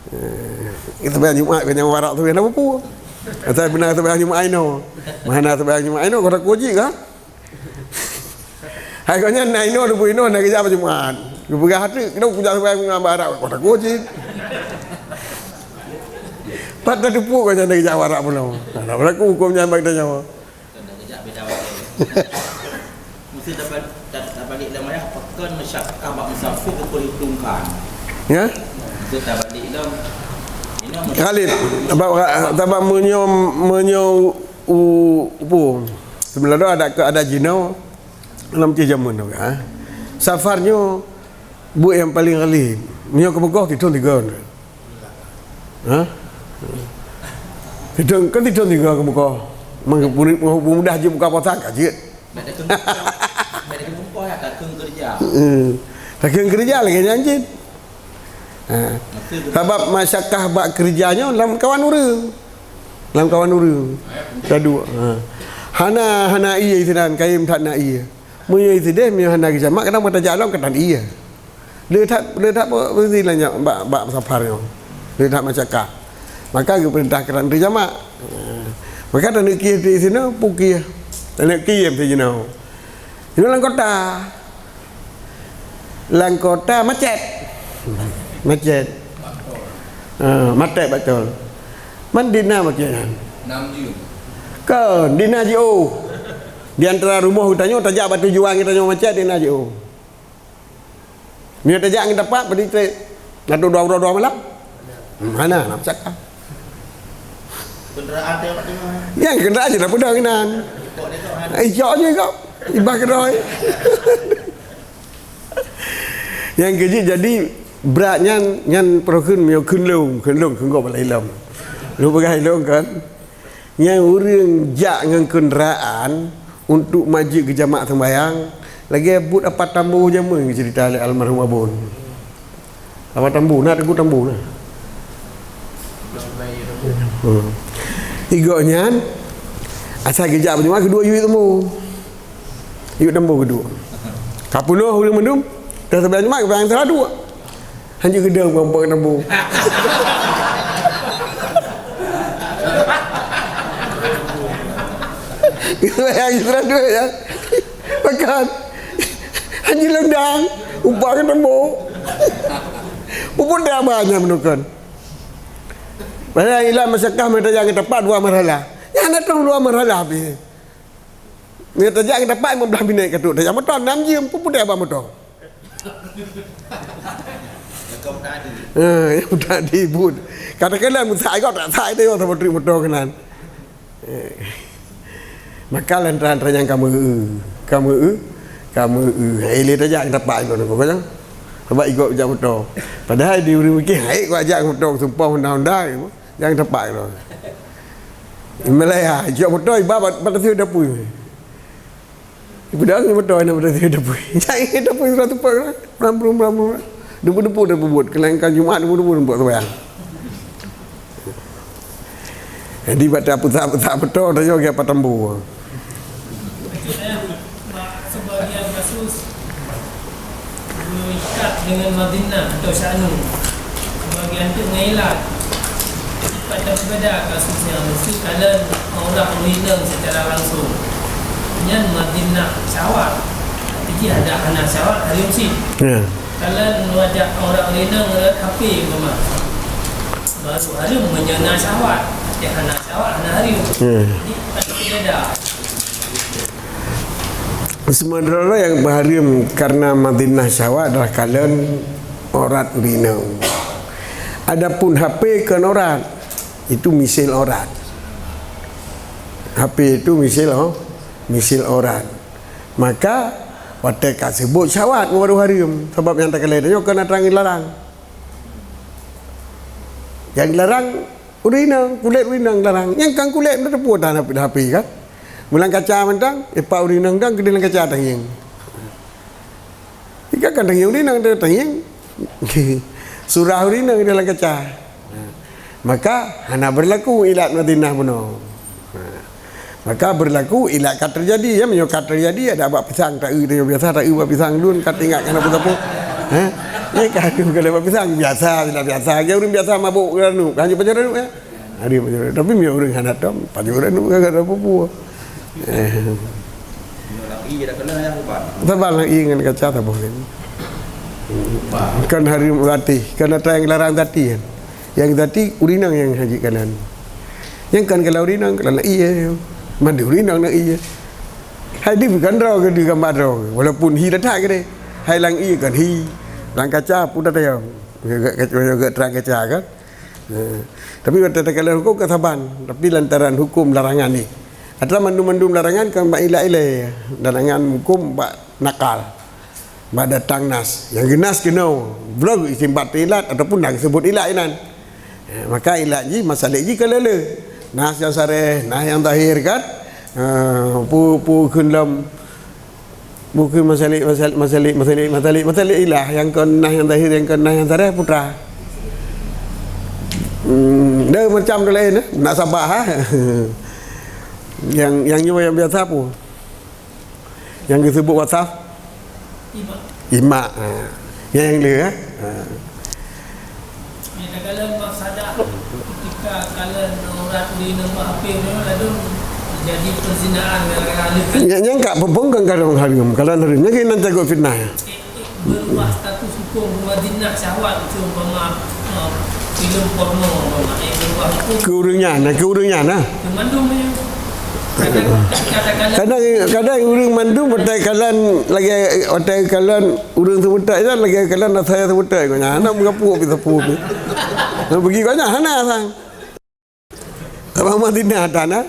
Eh, kita bayang Jumat keu nyang warak tu na peue? Asai beuna kita bayang Jumat inoe. Mana kita bayang Jumat inoe, kota koji kan? Hai kau nyan na inoe, na inoe, na geujak Jumat. Geupeugah hati, kena kujak bayang Jumat barat, kota koji. Pat na teupeu kau nyan na geujak warak pulo. Nah, berlaku hukum nyan bagi tanyoe. Mesti tabalik, tabalik lom ayah, pakon masyakah bak musafir keu perhitungkan. Ya? Mesti tabalik lom. Ini mesti Khalid, tabak, tabak meunyoe, meunyoe u, u, apa? Sebelah tu ada ke, ada jinoe. Lam cih jameun tu, ha? Safar nyoe buet nyang paling khalid. Meunyoe keu Meukah, titun tiga. Ha? Titun, kan titun tiga keu Meukah. Mang mudah jeuet buka puasa ka jeuet. Bèk takheun, bèk takheun mumpah, ya, takheun keureuja. Hmm. Takheun keureuja lagèe nyan cit. Ha. Maksud Sabab masyakah bak keureuja nyoe lam kawan ureueng. Lam kawan ureueng. Ka dua. Ha. Hana, hana ie sinan, kayém that na ie. Meunyoe sideh, meunyoe hana geujamak, kadang meutajak lom katan ie. Le that, le that pe-, peusilan nyan bak, bak safar nyoe. Le that masyakah. Maka geupeurintah keu tanyoe jamak. Ha. Maka taneuk kieh di sinoe, pukih. Taneuk kieh di sinoe. Sinoe lam kota. Lam kota macet. Macet. Ha, macet beutôi. Man dina macet nyan. Kon, dina jiôh. Di antara rumoh geutanyoe tajak bak tujuan geutanyoe macet dina jiôh. Meunyoe tajak ngon tapat, berarti trép. Dah dua, dua, dua malam. Hana, hana masyakah. Kendaraan teuh awak tengok. Ya, kendaraan je dah peudong inan. Ikok dia tu, ha. Ijok je kok. Ibah keudroe. Nyang keujeuet jadi brat nyan, nyan peurokheun meunyoe kheun lôn, kheun lôn, kheun gob bak ilong. Lôn peugah ilong kan. Nyang ureueng jak ngon keundaraan untuk maju geujamak seumbahyang, lagèe buet Apa Tambo jameun geuceurita lé almarhum Abon. Apa Tambo, na Teungku Tambo na. Hmm. Igok nyan, asai geujak bak Jumat keudua yue Tambo. Yue Tambo keudua. Ka peunoh ureueng mandum, dah seumbahyang Jumat, seumbahyang salah dua. Hanjeuet geudong bak Tambo. Itu yang Isra dua ya. Makan. Hanjeuet londang. Umpang Tambo. Puput dah banyak menukon. Padahal ilah masyakah meutajak ngon tapat dua marhalah. Nyan na troh dua marhalah pih. Nyan tajak ngon tapat lima belas minit ka trok. Tajak moto enam jam, pun putih abang moto. Ha, nyang tadi pun. Katakanlah musak ikot tak sak itu yang sama trip moto keunan. Eh. Maka lantaran nyang ka meu-eu, ka meu-eu, ka meu-eu. Eh, lé tajak ngon tapat ikot nangko kan. Sebab ikot jak moto. Padahal di ureueng mikir, hai kau ajak moto sumpah honda-honda, jangan tapat ikot. Malaya, jok moto iba bat, bat dapui. Ibu dah moto na bat dapui. Cai dapui satu pak. Bram, brum, bram, brum. Debu-debu dah bubuet. Kelangkan Jumat debu-debu buat sembahyang. Jadi bak tapeusak-peusak moto dah jok ke Apa Tambo. Sebagian kasus Meuikat dengan Madinah atau Sya'nu. Sebagian tu mengelak. Sifat dan berbeda kasusnya. Mesti kalian orang menghina secara langsung. Nyan Madinah syawal. Jadi ada hana syawal hari usi. Ya. Kalian wajah orang menghina dengan H P memang. Baru hari menyena syawal. Tapi hana syawal, hana hari. Ya. Jadi, ada berbeda. Sementara nyang meuhareuem karena Madinah syawal adalah kalon aurat ureueng inong. Adapun H P kon aurat, itu misil aurat. H P itu misil, oh, misil aurat. Maka watèe ka seubut syawal baru hareuem, sabab nyang takalon tanyoe kon atra larang. Nyang larang ureueng inong, kulét ureueng inong larang. Nyang kon kulét, na teupeue tan H P kan. Meulang kaca mantong, ipak ureueng inong dong keudeh lam kaca tangieng. Ikan kan tangieng ureueng inong, tangieng. Surah ureueng inong dalam kaca. Maka hana berlaku ilat Madinah bunoe. Maka berlaku ilat ka terjadi, ya, meunyoe ka terjadi, ada bak pisang, tak eu, biasa tak eu bak pisang lôn, ka teuingat kana peue-peue. Ha? Ya, ka eu kalau bak pisang, biasa, biasa, biasa. Ya, ureueng biasa mabuk ke anu, kan pajoh anu, ya? Ada pajoh anu. Tapi meunyoe ureueng hana tom, pajoh anu, kan ada peue-peue. Eh. Saban lagi ngon kaca saboh kan. Kan hareuem zati, kan atra nyang larang zati kan. Nyang zati ureueng inong nyang hajat kalon. Nyang kon kalon ureueng inong, kalon aneuk ie. Mandum ureueng inong aneuk ie. Hai di bukan droe ke di gambar droe. Walaupun hi dah that ke deh. Hai lam ie kan hi. Lam kaca pun dah tayang. Gak, gak, gak, gak terang kaca kan. Eh, tapi watèe takalon huköm ka saban, tapi lantaran huköm larangan nyan. Atra mandum-mandum larangan kon bak ilée-ilée, larangan huköm bak nakal, bak datang nas. Nyang geunas keunoe, bloe geuistimbat ilat ataupun na geuseubut ilat inan. Eh, maka ilat jih, masalék jih ka le-le. Nas nyang sareh, nas nyang zahir kan. Eh, pu-, pu kheun lom Bukan masalah, masalah, masalah, masalah, masalah, masalah ilah, nyang kon nas nyang zahir, nyang kon nas nyang sareh, putra. Hmm, dah macam tu lain, eh. Nak sabar, ha? Nyang, nyang nyoe nyang biasa pun. Nyang disebut wasaf? Imak. Imak, ha. Nyang, nyang le, ha? Ha. Nyang takalon mafsadah ketika kalon urat di nembah H P nyoe ladôm jadi perzinaan gara-gara leuh. Nyang, nyang ka peue-peue kon kalon hareuem, kalon hareuem. Nyang keunan jago fitnah. Eh, eh, berubah status hukum Madinah syahwat seumpama, eh, filem porno umpama. Eh, berubah hukum. Keu ureueng nyan, keu ureueng nyan, nah. Keu mandum nyoe. Kadang, kadang, kadang ureueng mandum watèe kalon lagèe, watèe kalon ureueng seumeutôt nyan lagèe kalon rasa nyang seumeutôt. Gobnyan hana meugapuk pih sapeue pih. Nah, bagi gobnyan hana sang. Abang Madinah tan, ah.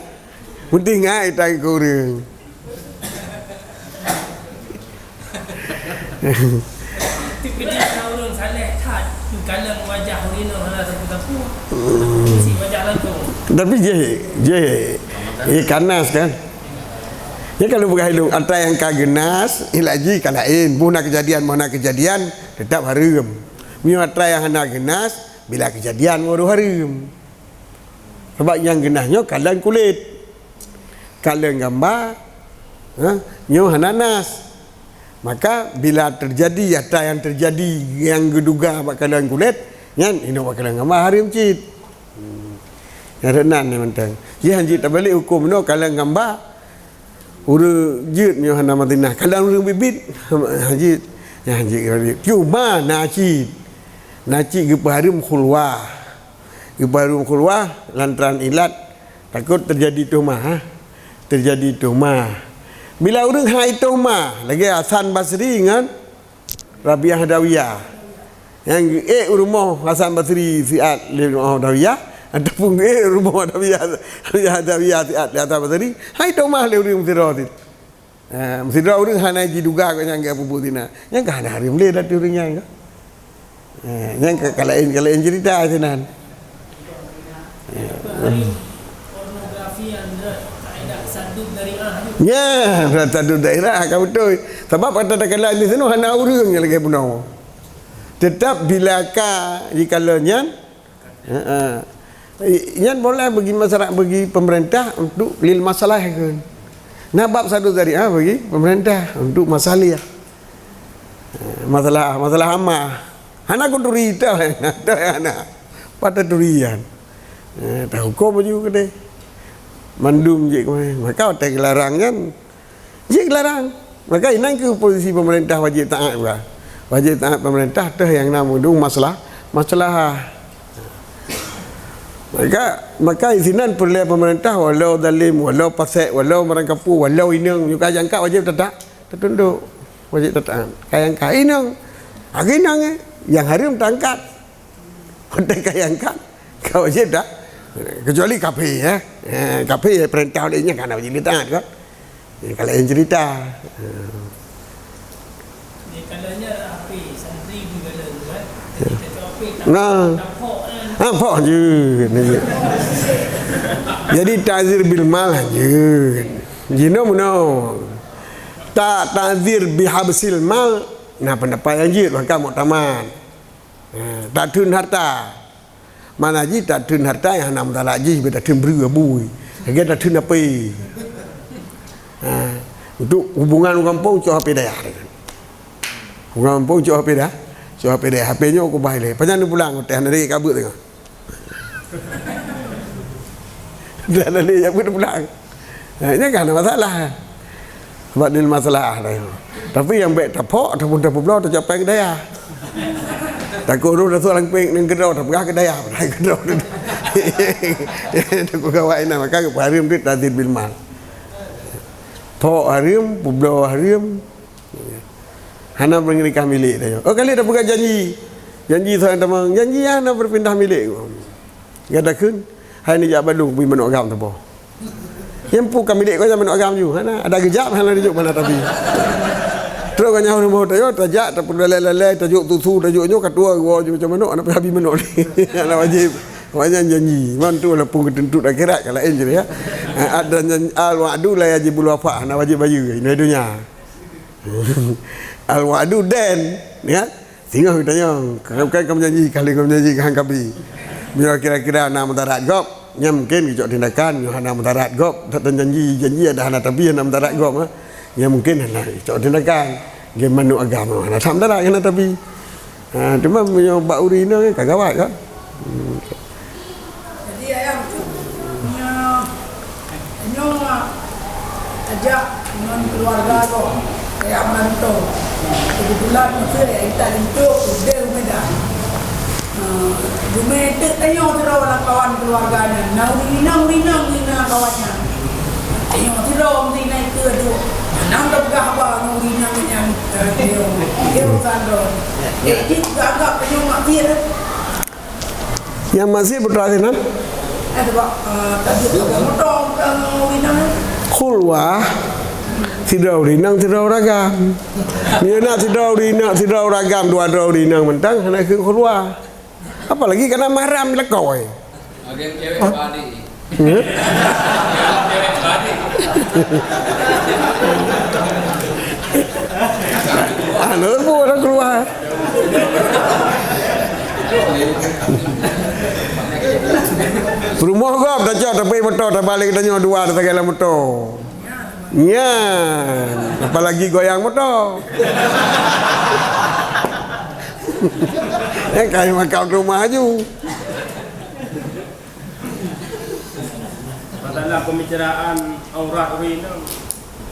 Putih ngai tan keu ureueng. Tapi keu ureueng saleh that, kalon wajah ureueng hana sapeue-sapeue. Isi wajah langsung. Tapi jih, jih, jih kanas kan. Ya kalau peugah ilong, atra nyang ka geunas, ilat jih ka laén. Boh na keujadian, boh na keujadian, teutap hareuem. Meunyoe atra nyang hana geunas, bila keujadian baru hareuem. Sabab nyang geunas nyoe kalon kulét. Kalon gamba, ha, nyoe hana nas. Maka bila teujadi atra nyang teujadi nyang geuduga bak kalon kulét, nyan inoe bak kalon gamba hareuem cit. Hmm. Nyang reunan nyoe mantong. Jih hanjeuet tabalek huköm inoe kalon gamba. Ureueng jeuet meunyoe hana Madinah. Kalon ureueng biet-biet, hanjeuet, nyan hanjeuet. Cuma na cit. Na cit geupeuhareuem khulwah. Geupeuhareuem khulwah lantaran ilat takot teujadi tuhmah, ha? Teujadi tuhmah. Bila ureueng hai tuhmah, lagèe Hasan Basri ngon Rabiah Adawiyah. Nyang geuék u rumoh Hasan Basri siat lé Rabiah Adawiyah, ataupun geuék u rumoh Rabiah, Rabiah Adawiyah siat lé Hasan Basri, hai tuhmah lé ureueng sidroe sit. Ha, sidroe ureueng hana jiduga keu nyang geupeubeuet zina. Nyang ka hana hareuem lé lagèe ureueng nyan ka. Ha, nyang ka, ka laén, ka laén cerita sinan. Ha. Nya, saddud dairah ka beutôi. Sabab atra takalon di sinoe hana ureueng nyang lagèe bunoe. Teutap bila ka jikalon nyan, Heeh. Nyan boleh bagi masyarakat, bagi pemerintah untuk lil masalah kan. Nah, bab saddud dairah bagi pemerintah untuk masalah. Masalah, masalah amah. Hana kuturi tah, tah hana. Pada turian. Eh, tahukum baju kedai. Mandum je kemai. Maka otai gelarang nyan Jih larang. Maka inan keuh posisi pemerintah wajib taat bah. Wajib taat pemerintah teuh nyang na meudong masalah, masalah. Maka, maka isinan peureulèe pemerintah walau zalim, walau fasik, walau meurangkapu, walau inong, nyang ka nyangka wajib taat, tatundok. Wajib taat. Ka nyangka inong. Lagèe inong, eh, nyang hareuem taangkat. Watèe ka nyangka, ka wajib dah. Kecuali kafé, ya. Eh, kafé ya perintah oleh nya kan wajib taat kan. Ya, kalau yang cerita. Jadi, kalau nya api santri di dalam tu kan. Jadi, kata api tak, nah, tak hok kan. Ha, phok jeuet. Jadi ta'zir bil mal jeuet. Jinoe meunoe. Ta ta'zir bihabsil mal, na pendapat nyang jeuet, maka muktamad. Ha, tatheun harta. Mana jih tatheun harta nyang hana mudarat jih, beda theun breueh bui. Lagèe tatheun apé. Ha, untuk hubungan ureueng gampông cok apé dayah. Ureueng gampông cok apé dah. Cok apé dayah. Apé nyoe kubah ilèe. Pajan pulang, teh hana deh kabeuet teungoh. Dah lé jak beuet pulang. Ha, nyan kan masalah. Sebab dia masalah dah. Tapi nyang bèk taphok ataupun tapeubloe tacok péng dayah. Takot roh dah suang péng nang keudroe, tapeugah keu dayah, padahai keudroe. Takot gawat inan, maka hareuem deuek ta'zir bil mal. Phok hareuem, peubloe hareuem. Hana meuningkah milék tanyoe. Oh, ka lheueh tapeugah janji. Janji seurang tamong, janji hana berpindah milék. Gata kheun, hai neujak bandum bri manok agam saboh. Nyang peue ka milék gobnyan manok agam ju. Hana, adak geujak hana neujok mana tapi. Trok gobnyan rumoh tanyoe, tajak, tapeulalai-lalai, tajok susu, tajok nyoe, ka tuwoe woe ju macam manok, hana payah bri manok lé. Hana wajéb. Awaknyan janji. Man tu walaupun geutuntot akhirat ka laén je ya. Ada janji, al-wa'du la yajibul wafa, hana wajéb bayeue. Inoe donya. Al-wa'du dain, ya. Singoh geutanyong, "Ka, ka, ka meujanji, ka lheueh ka meujanji, ka han ka bri." Meunyoe kira-kira na mudarat gob, nyan mungken geucok tindakan, nyoe hana mudarat gob, that dan janji, janji ada hana tapi hana mudarat gob, ha. Nyan mungken hana geucok tindakan. Nyan manok agam, hana that mudarat, hana tapi. Ha, cuma meunyoe bak ureueng inong ka gawat kan. Hmm. Jadi, ayah, nyoe, nyoe ajak ngon keluarga ko, kayak merantau. Kebetulan masa kita linto, udah Medan. Ha, cuma itu tanya kira orang kawan keluarganya. Nah, ureueng inong, ureueng inong, ureueng inong kawannya. Tanya kira orang tinggal ke tu. Nang tak peugah apa ngon ureueng inong nyan. Dia urusan tu. Jadi, anggap nyoe maksud. Nyang maksud putra sinan? Eh, sebab, eh, tadi motor, eh, ureueng inong. Khulwah, sidroe ureueng inong, sidroe ureueng agam. Nyoe na sidroe ureueng inong, sidroe ureueng agam, dua droe ureueng inong mantong, hana keu khulwah. Apalagi kana mahram lakoe. Agam cewek badi. Hmm? Anu bu dah keluar. Peurumoh gob tacok tapi motor tabalek tanyoe dua dah sagai lam motor. Nyan, apalagi goyang motor. Eh, kain makam rumah aju. Masalah pembicaraan aurat ureueng inong,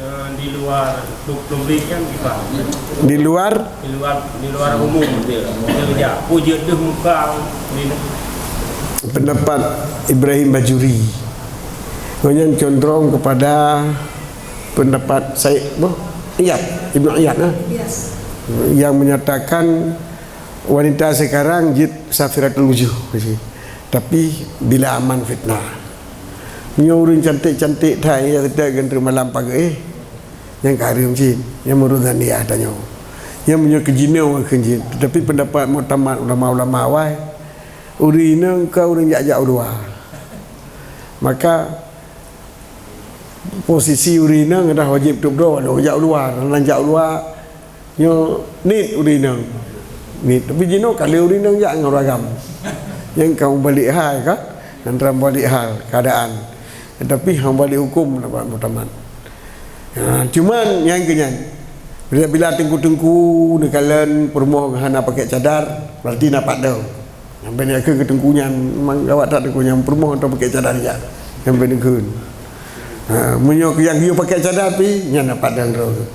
eh, di luar pub-, publik kan, Pak? Di luar? Di luar, di luar umum dia. Dia kerja. Pujeuet deuh muka ni. Pendapat Ibrahim Bajuri. Gobnyan condrong kepada pendapat Said, boh? Iyad, Ibnu Iyad, eh? Yes. Yang menyatakan wanita sekarang jeuet safiratul wujuh, tapi bila aman fitnah. Nyoe ureueng cantik-cantik that, ya, kita gantung malam pagi, eh. Nyang ka hareuem cit, nyang meureuh zaniah tanyoe. Nyang meunyoe keu jinoe kheun cit, tetapi pendapat muktamad ulama-ulama awai, ureueng inong ka ureueng jak-jak u luwa. Maka, posisi ureueng inong adalah wajéb tôb droe, walau jak u luwa, dan jak u luwa, nyoe niet ureueng inong. Niet, tapi jinoe ka lheueh ureueng inong jak ngon ureueng agam. Nyang ka mubalek hai kan, antara mubalek hal, keadaan. Tetapi hana mubalek hukum dapat muktamad. Ha, cuman nyang keu nyan, bila-bila teungku-teungku neukalon peurumoh hana pakai cadar, berarti na pat dong. Sampai ni keu teungku nyan, memang gawat that teungku nyan, peurumoh atau pakai cadar jak. Sampai neukheun. Ha, meunyoe nyang geuyue pakai cadar pi, nyan na pat dong droe.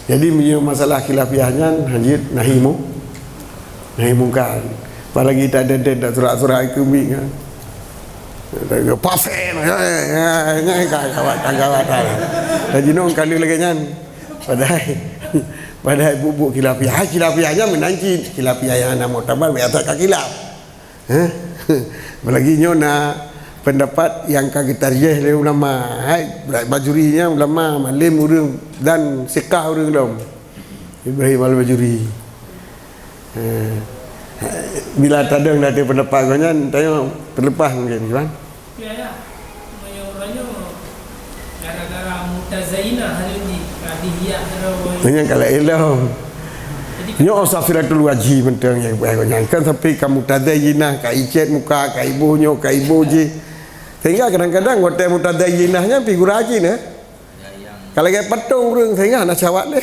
Jadi meunyoe masalah khilafiah nyan, hanjeuet nahi mu-, nahi mungkar. Apalagi tak ada, tak surat-surat keu mi kan. Pasal, eh, eh, eh, ka gawat, ka gawat, ka. Dan jinoe ka lheueh lagèe nyan. Padahai, padahai buet-buet khilafiah. Hai khilafiah nyan meunan cit. Khilafiah nyang hana muktamad, biasa ka khilaf. Heh? Apalagi nyoe na pendapat nyang ka geutarjih lé ulama. Hai, Bajuri nyan ulama, malem ureueng dan siqah ureueng lom. Ibrahim Al-Bajuri. Eh, Bila tadong dari pendapat gobnyan, tanyoe terlepas mungkin, kan? Ya, ya. Meunyoe uroe nyoe gara-gara mutazayinah hari ini, ka dihias droe. Nyan ka laén lom. Jadi, nyoe safiratul wajhi mantong nyang payah gobnyan. Kan sampai ka mutazayinah, ka icet muka, ka iboh nyoe, ka iboh jih. Sehingga kadang-kadang watèe mutazayinah nyan figura jih nah. Ka lagèe patong ureueng sehingga hana syahwat lé.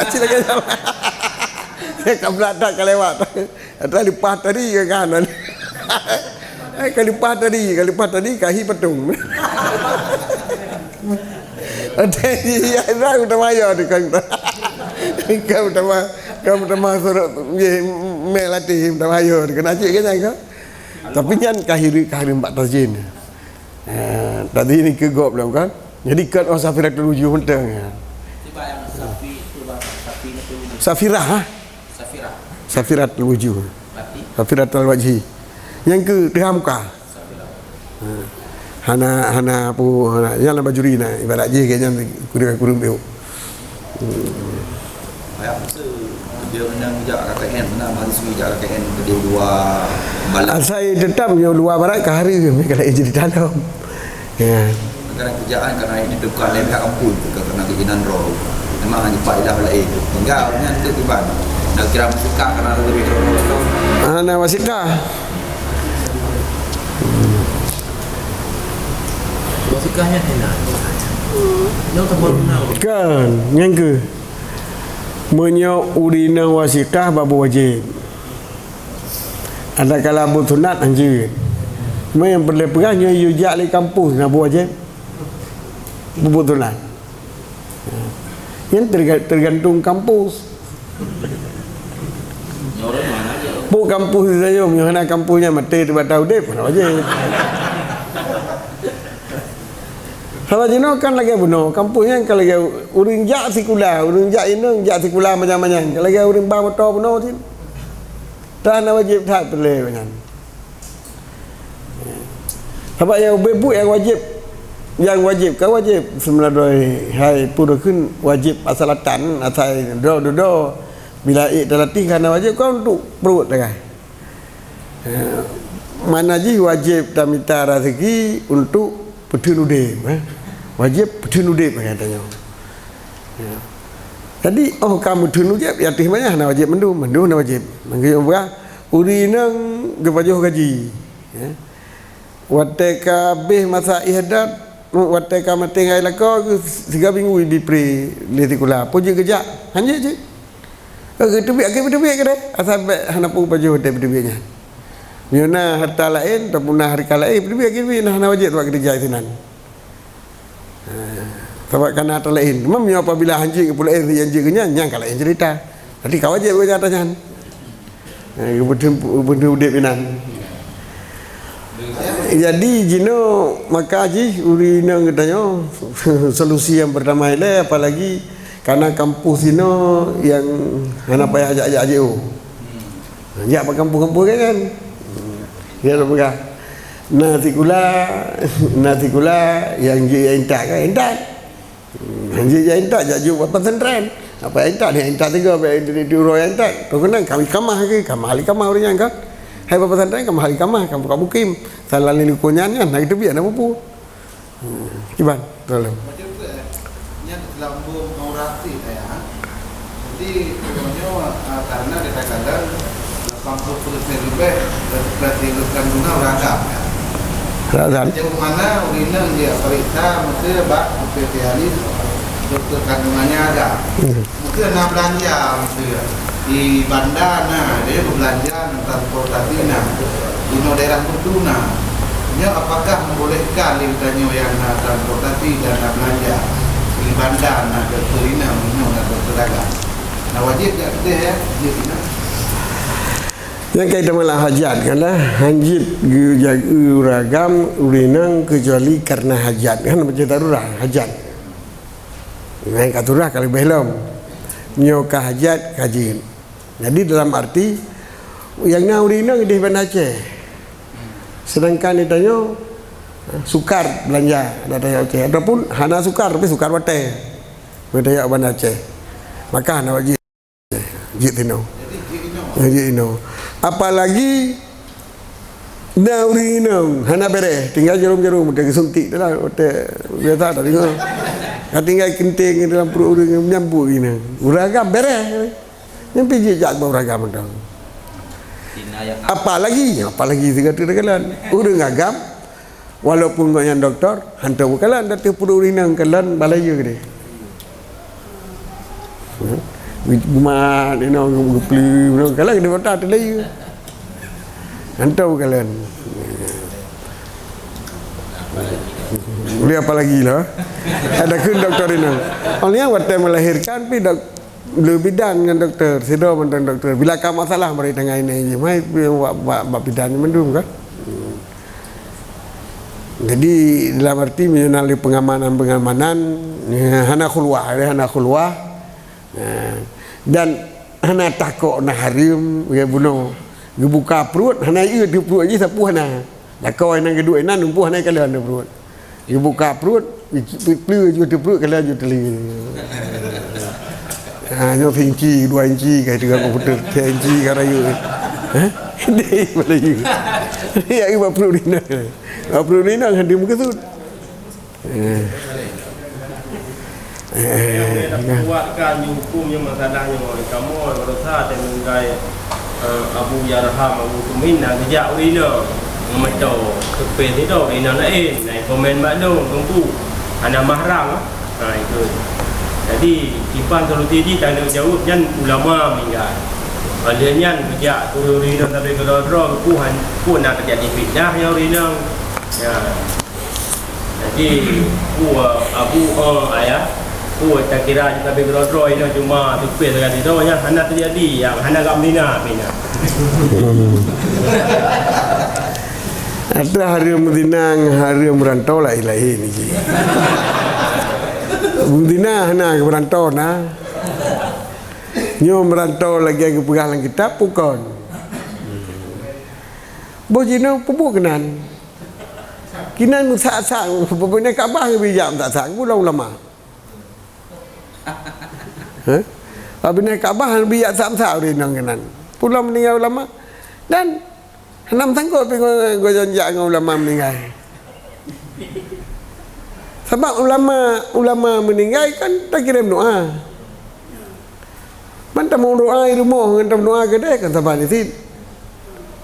Cit lagèe syahwat. Ka beulat that ka lewat. Ata leupah tadi ke kan. Eh, ka leupah tadi, ka leupah tadi ka hi patong. Ata iya dah utama ya tu kan. Ka utama, ka utama sorok ye mel ati utama ya tu kan. Cit ke nyan ka. Tapi nyan ka hireuen, ka hireuen bak tazyin. Eh, tadi ni keu gob lom kan. Jadi kan, oh, safiratul wujuh mantong, ya. Cuba yang safi, cuba safi itu. Safirah, ha? Safirah. Safiratul wujuh. Berarti? Safiratul wajhi. Nyang keu teuhah muka. Safirah. Ha. Hana, hana apa, hana. Nyang lam bajuri na, ibarat jih ke nyang kurung-kurung biuk. Ayah masa dia kena jak K K N, mana mahasiswa jak K K N ke dua barat. Asai tetap nyoe dua barat ka hareuem, ka laén cerita lom. Ya. Kadang kerjaan karena ini dekat lem kat kampung tu, karena keinginan roh. Memang hanya Pak Ilah lain tu. Tinggal dengan tu tiban. Nak kira musikah karena lebih terus. Ah, nak wasikah. Wasikahnya enak. Yang terbaru nak. Kan, nyang ke. Meunyoe ureueng inong wasikah babu wajéb. Adakala buet sunat hanjeuet. Cuma nyang peureulée peugah nyoe yue jak lé kampus na babu wajéb. Buet sunat. Nyan terga-, tergantung kampus. Peue kampus tanyoe, meunyoe hana kampus nyan maté teuh bak udeb, hana wajéb. Salah jinoe kan lagée bunoe, kampus nyan kan lagée ureuëng jak sikula, ureuëng jak inong jak sikula manyang-manyang, kan lagée ureuëng ba moto bunoe cit. Tan na wajéb that peureulée nyan. Sabab nyang ubé buet nyang wajéb, nyang wajéb ka wajéb seumeuladoe hai peue kheun wajéb asalatan asai dudoe-dudoe bila ék talatéh ka na wajéb ka untuk pruet tagai. Eh, mana jih wajéb tamita raseuki untuk peutheun udeb, eh. Wajéb peutheun udeb, kata nyoe. Ya. Jadi, oh, ka meutheun udeb, ya teuh manyah na wajéb mandum, mandum na wajéb. Mangkeuh ureuëng inong geupajoh gaji. Ya. Watée ka abéh masa ihdad, watée ka maté ngon lakoe, siga minggu jipré lé sikula. Peue jeuet geujak? Hanjeuet jeuet. Ka geuteubiet, ka geuteubiet keudeh. Asai bék hana peue pajoh teubiet-teubiet nyan. Meunyoe na hareuta laén, ataupun na hareuta laén, teubiet, teubiet, nah, hana wajéb bak geureja sinan. Ha, sabab kana atra laén. Cuma meunyoe apabila hanjeuet keu laén, hanjeuet keu nyan, nyan ka laén cerita. Berarti ka wajéb geureja atra nyan. Ha, geupeudeueng, geupeudeueng udeb inan. Jadi, jinoe maka jih ureuëng inong geutanyoe solusi nyang pertama ilée, apalagi kana kampus inoe nyang hana payah jak-jak jiôh. Jak bak kampus-kampus kan, kan? Ya, peugah. Na sikula, na sikula nyang jeuet jak intat kan, intat. Hanjeuet jak intat, jak jok bak pesantren. Apa intat ni, intat tiga, bak di, di uroe intat. Kau kena kami kamah ke, kamah ahli kamah ureuëng nyan kan. Hai bak pesantren, kamah ahli kamah, kamu kamu kim. Salah ni lingkungan nyan, kan, na geuteubiet na pupu. Hmm, kiban, tolong. Macam tu, eh. Nyan lambung aurat ayah. Jadi, contohnya, ah, karena kadang-kadang lapan puluh persen lebih berarti kandungan beragam, ya. Beragam. Sejauh mana ureuëng inong dia periksa, mesti bak spesialis doktor kandungannya ada. Hmm. Mesti na belanja, mesti. Di bandar na, dia berbelanja na transportasi na. Di daerah Batu na. Nyoe apakah membolehkan di tanyoe nyang na transportasi dan na belanja? Di bandar na doktor inong, inong na doktor dagang. Na wajéb jak keudeh, ya? Wajéb inong. Nyang kaitan masalah hajat kan lah, hanjeuet geujaga ureuëng agam ureuëng inong kecuali karena hajat. Kan macam darurat, hajat. Nyang ka darurat ka leubeh lom. Nyoe ka hajat, ka jeuet. Jadi dalam arti, nyang na ureuëng inong ideh Banda Aceh. Sedangkan di tanyoe, sukar belanja, ada tanyoe Aceh. Ataupun hana sukar, tapi sukar watée. Beda jak Banda Aceh. Maka hana wajéb. Jeuet inoe. Jeuet inoe. Apalagi na ureuëng inong hana béreh, tinggai jarum-jarum, watée geusuntik dah, watée biasa dah tengok. Ka tinggai keunteng dalam pruet ureuëng, meunyan buet inong. Ureuëng agam béreh. Nyan pih jijak bak ureuëng agam mantong. Apalagi, apalagi sigoe teukalon. Ureuëng agam, walaupun gobnyan doktor, hantom beukalon, tapi pruet ureuëng inong kalon balayeue keudeh. Geumat inong, geupeuli inong, kalon di mata teulayeue. Hantom beukalon. Boleh apalagi lah. Ada kheun doktor inong. Awaknyan watée melahirkan pih dok-, le bidan ngon doktor, sidroe mantong doktor. Bila ka masalah mari tangani jih, mai bak, bak, bak bidan mandum kan. Jadi dalam arti meunyoe na lé pengamanan-pengamanan, eh, hana khulwah, eh, hana khulwah. Eh, dan hana takok na hareuem, ya bunoe. Geubuka pruet, hana ié di pruet jih sapeue hana. Lakoe nyang geuduek inan lumpuh hana ikalon di pruet. Geubuka pruet, pi-, pi-, pleue ju di pruet, kalon ju teuli. Ha, nyoe seinci, dua inci, ka tinggai komputer, tiga inci ka rayeuk. Hah? Deh, mana you? Ya, you bak pruet inong. Bak pruet inong hana meukeusut. Eh. Eh, eh, eh. Kuatkan hukum nyang masalah nyoe. Kamoe baroesa teumeunggai, eh, Abu Yarham, Abu Tumin na geujak u inong. Meumeuto, teupeu sidroe inong laén, na komen bak lôn, teungku. Hana mahram, ha, ikot. Jadi, kiban solusi jih tanggung jaweueb nyan ulama meuninggai. Oleh nyan, geujak ureuëng inong sabe keudroe-droe, peue han, peue na teujadi fitnah nyan ureuëng inong. Ya. Jadi, peue abu, oh, ayah, peue takira sabe keudroe-droe inong cuma teupeu sagai sidroe nyan hana teujadi, nyang hana gam dina, bina. Ada hareuem zina ngon hareuem meurantau laén-laén jih. Zina hana, meurantau na. Nyoe meurantau lagée geupeugah lam kitab, bukon. Boh jinoe peubuet keunan. Kinan meusak-sak, peubuet Ka'bah ngon bijak meusak-sak, pulang ulama. Hah? Abinah Ka'bah ngon bijak sak-sak ureuëng inong kinan. Pulang meuninggai ulama. Dan hana meusangkot pih ngon, ngon jak ngon ulama meuninggai. Sabab ulama, ulama meuninggai kan takirém doa. Ban tameudoa i rumoh ngon tameudoa keudeh kan saban cit.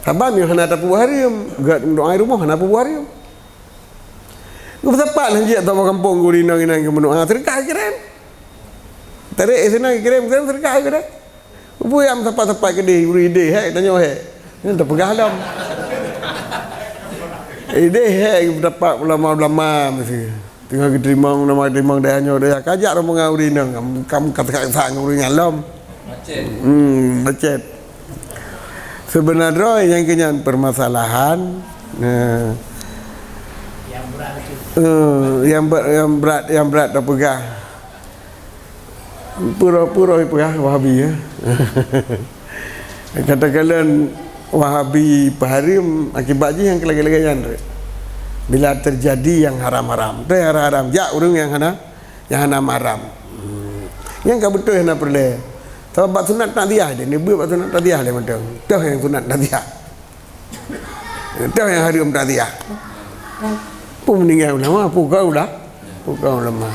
Saban nyoe hana tapeubuet hareuem, gét meudoa i rumoh hana peubuet hareuem. Geupeusapat lheueh jeuet saboh gampông geuh inong-inong geumeudoa, seudeukah kirém. Tarek sinan kirém, kirém seudeukah keudeh. Peue nyang meusapat-sapat keudeh, ureuëng ideh hék, tanyoe hék. Nyan tapeugah lom. Ideh hék, geupeusapat ulama-ulama meusi. Teungoh geuteurimong, ulama geuteurimong dayah nyoe dayah. Kajak rombongan ureuëng inong, kam, kam ka teuka-teuka ngon ureuëng nyan lom. Macet. Hmm, macet. Seubeuna droe nyang keu nyan peumasalahan, eh, eh, nyang brat, nyang brat, nyang brat tapeugah. Pura-pura peugah Wahabi, ya. Katakanlah Wahabi peuhareuem akibat jih nyang keu lagée-lagée nyan. Bila teujadi nyang haram-haram, tu nyang haram-haram. Jak ureuëng nyang hana, nyang hana mahram. Hmm. Nyang ka beutôi hana peureulée. Sabab bak sunat takziah je, neubeuet bak sunat takziah lé mantong. Toh nyang sunat takziah. Toh nyang hareuem takziah. Peue meuninggai ulama, peue ka ula-, peue ka ulama.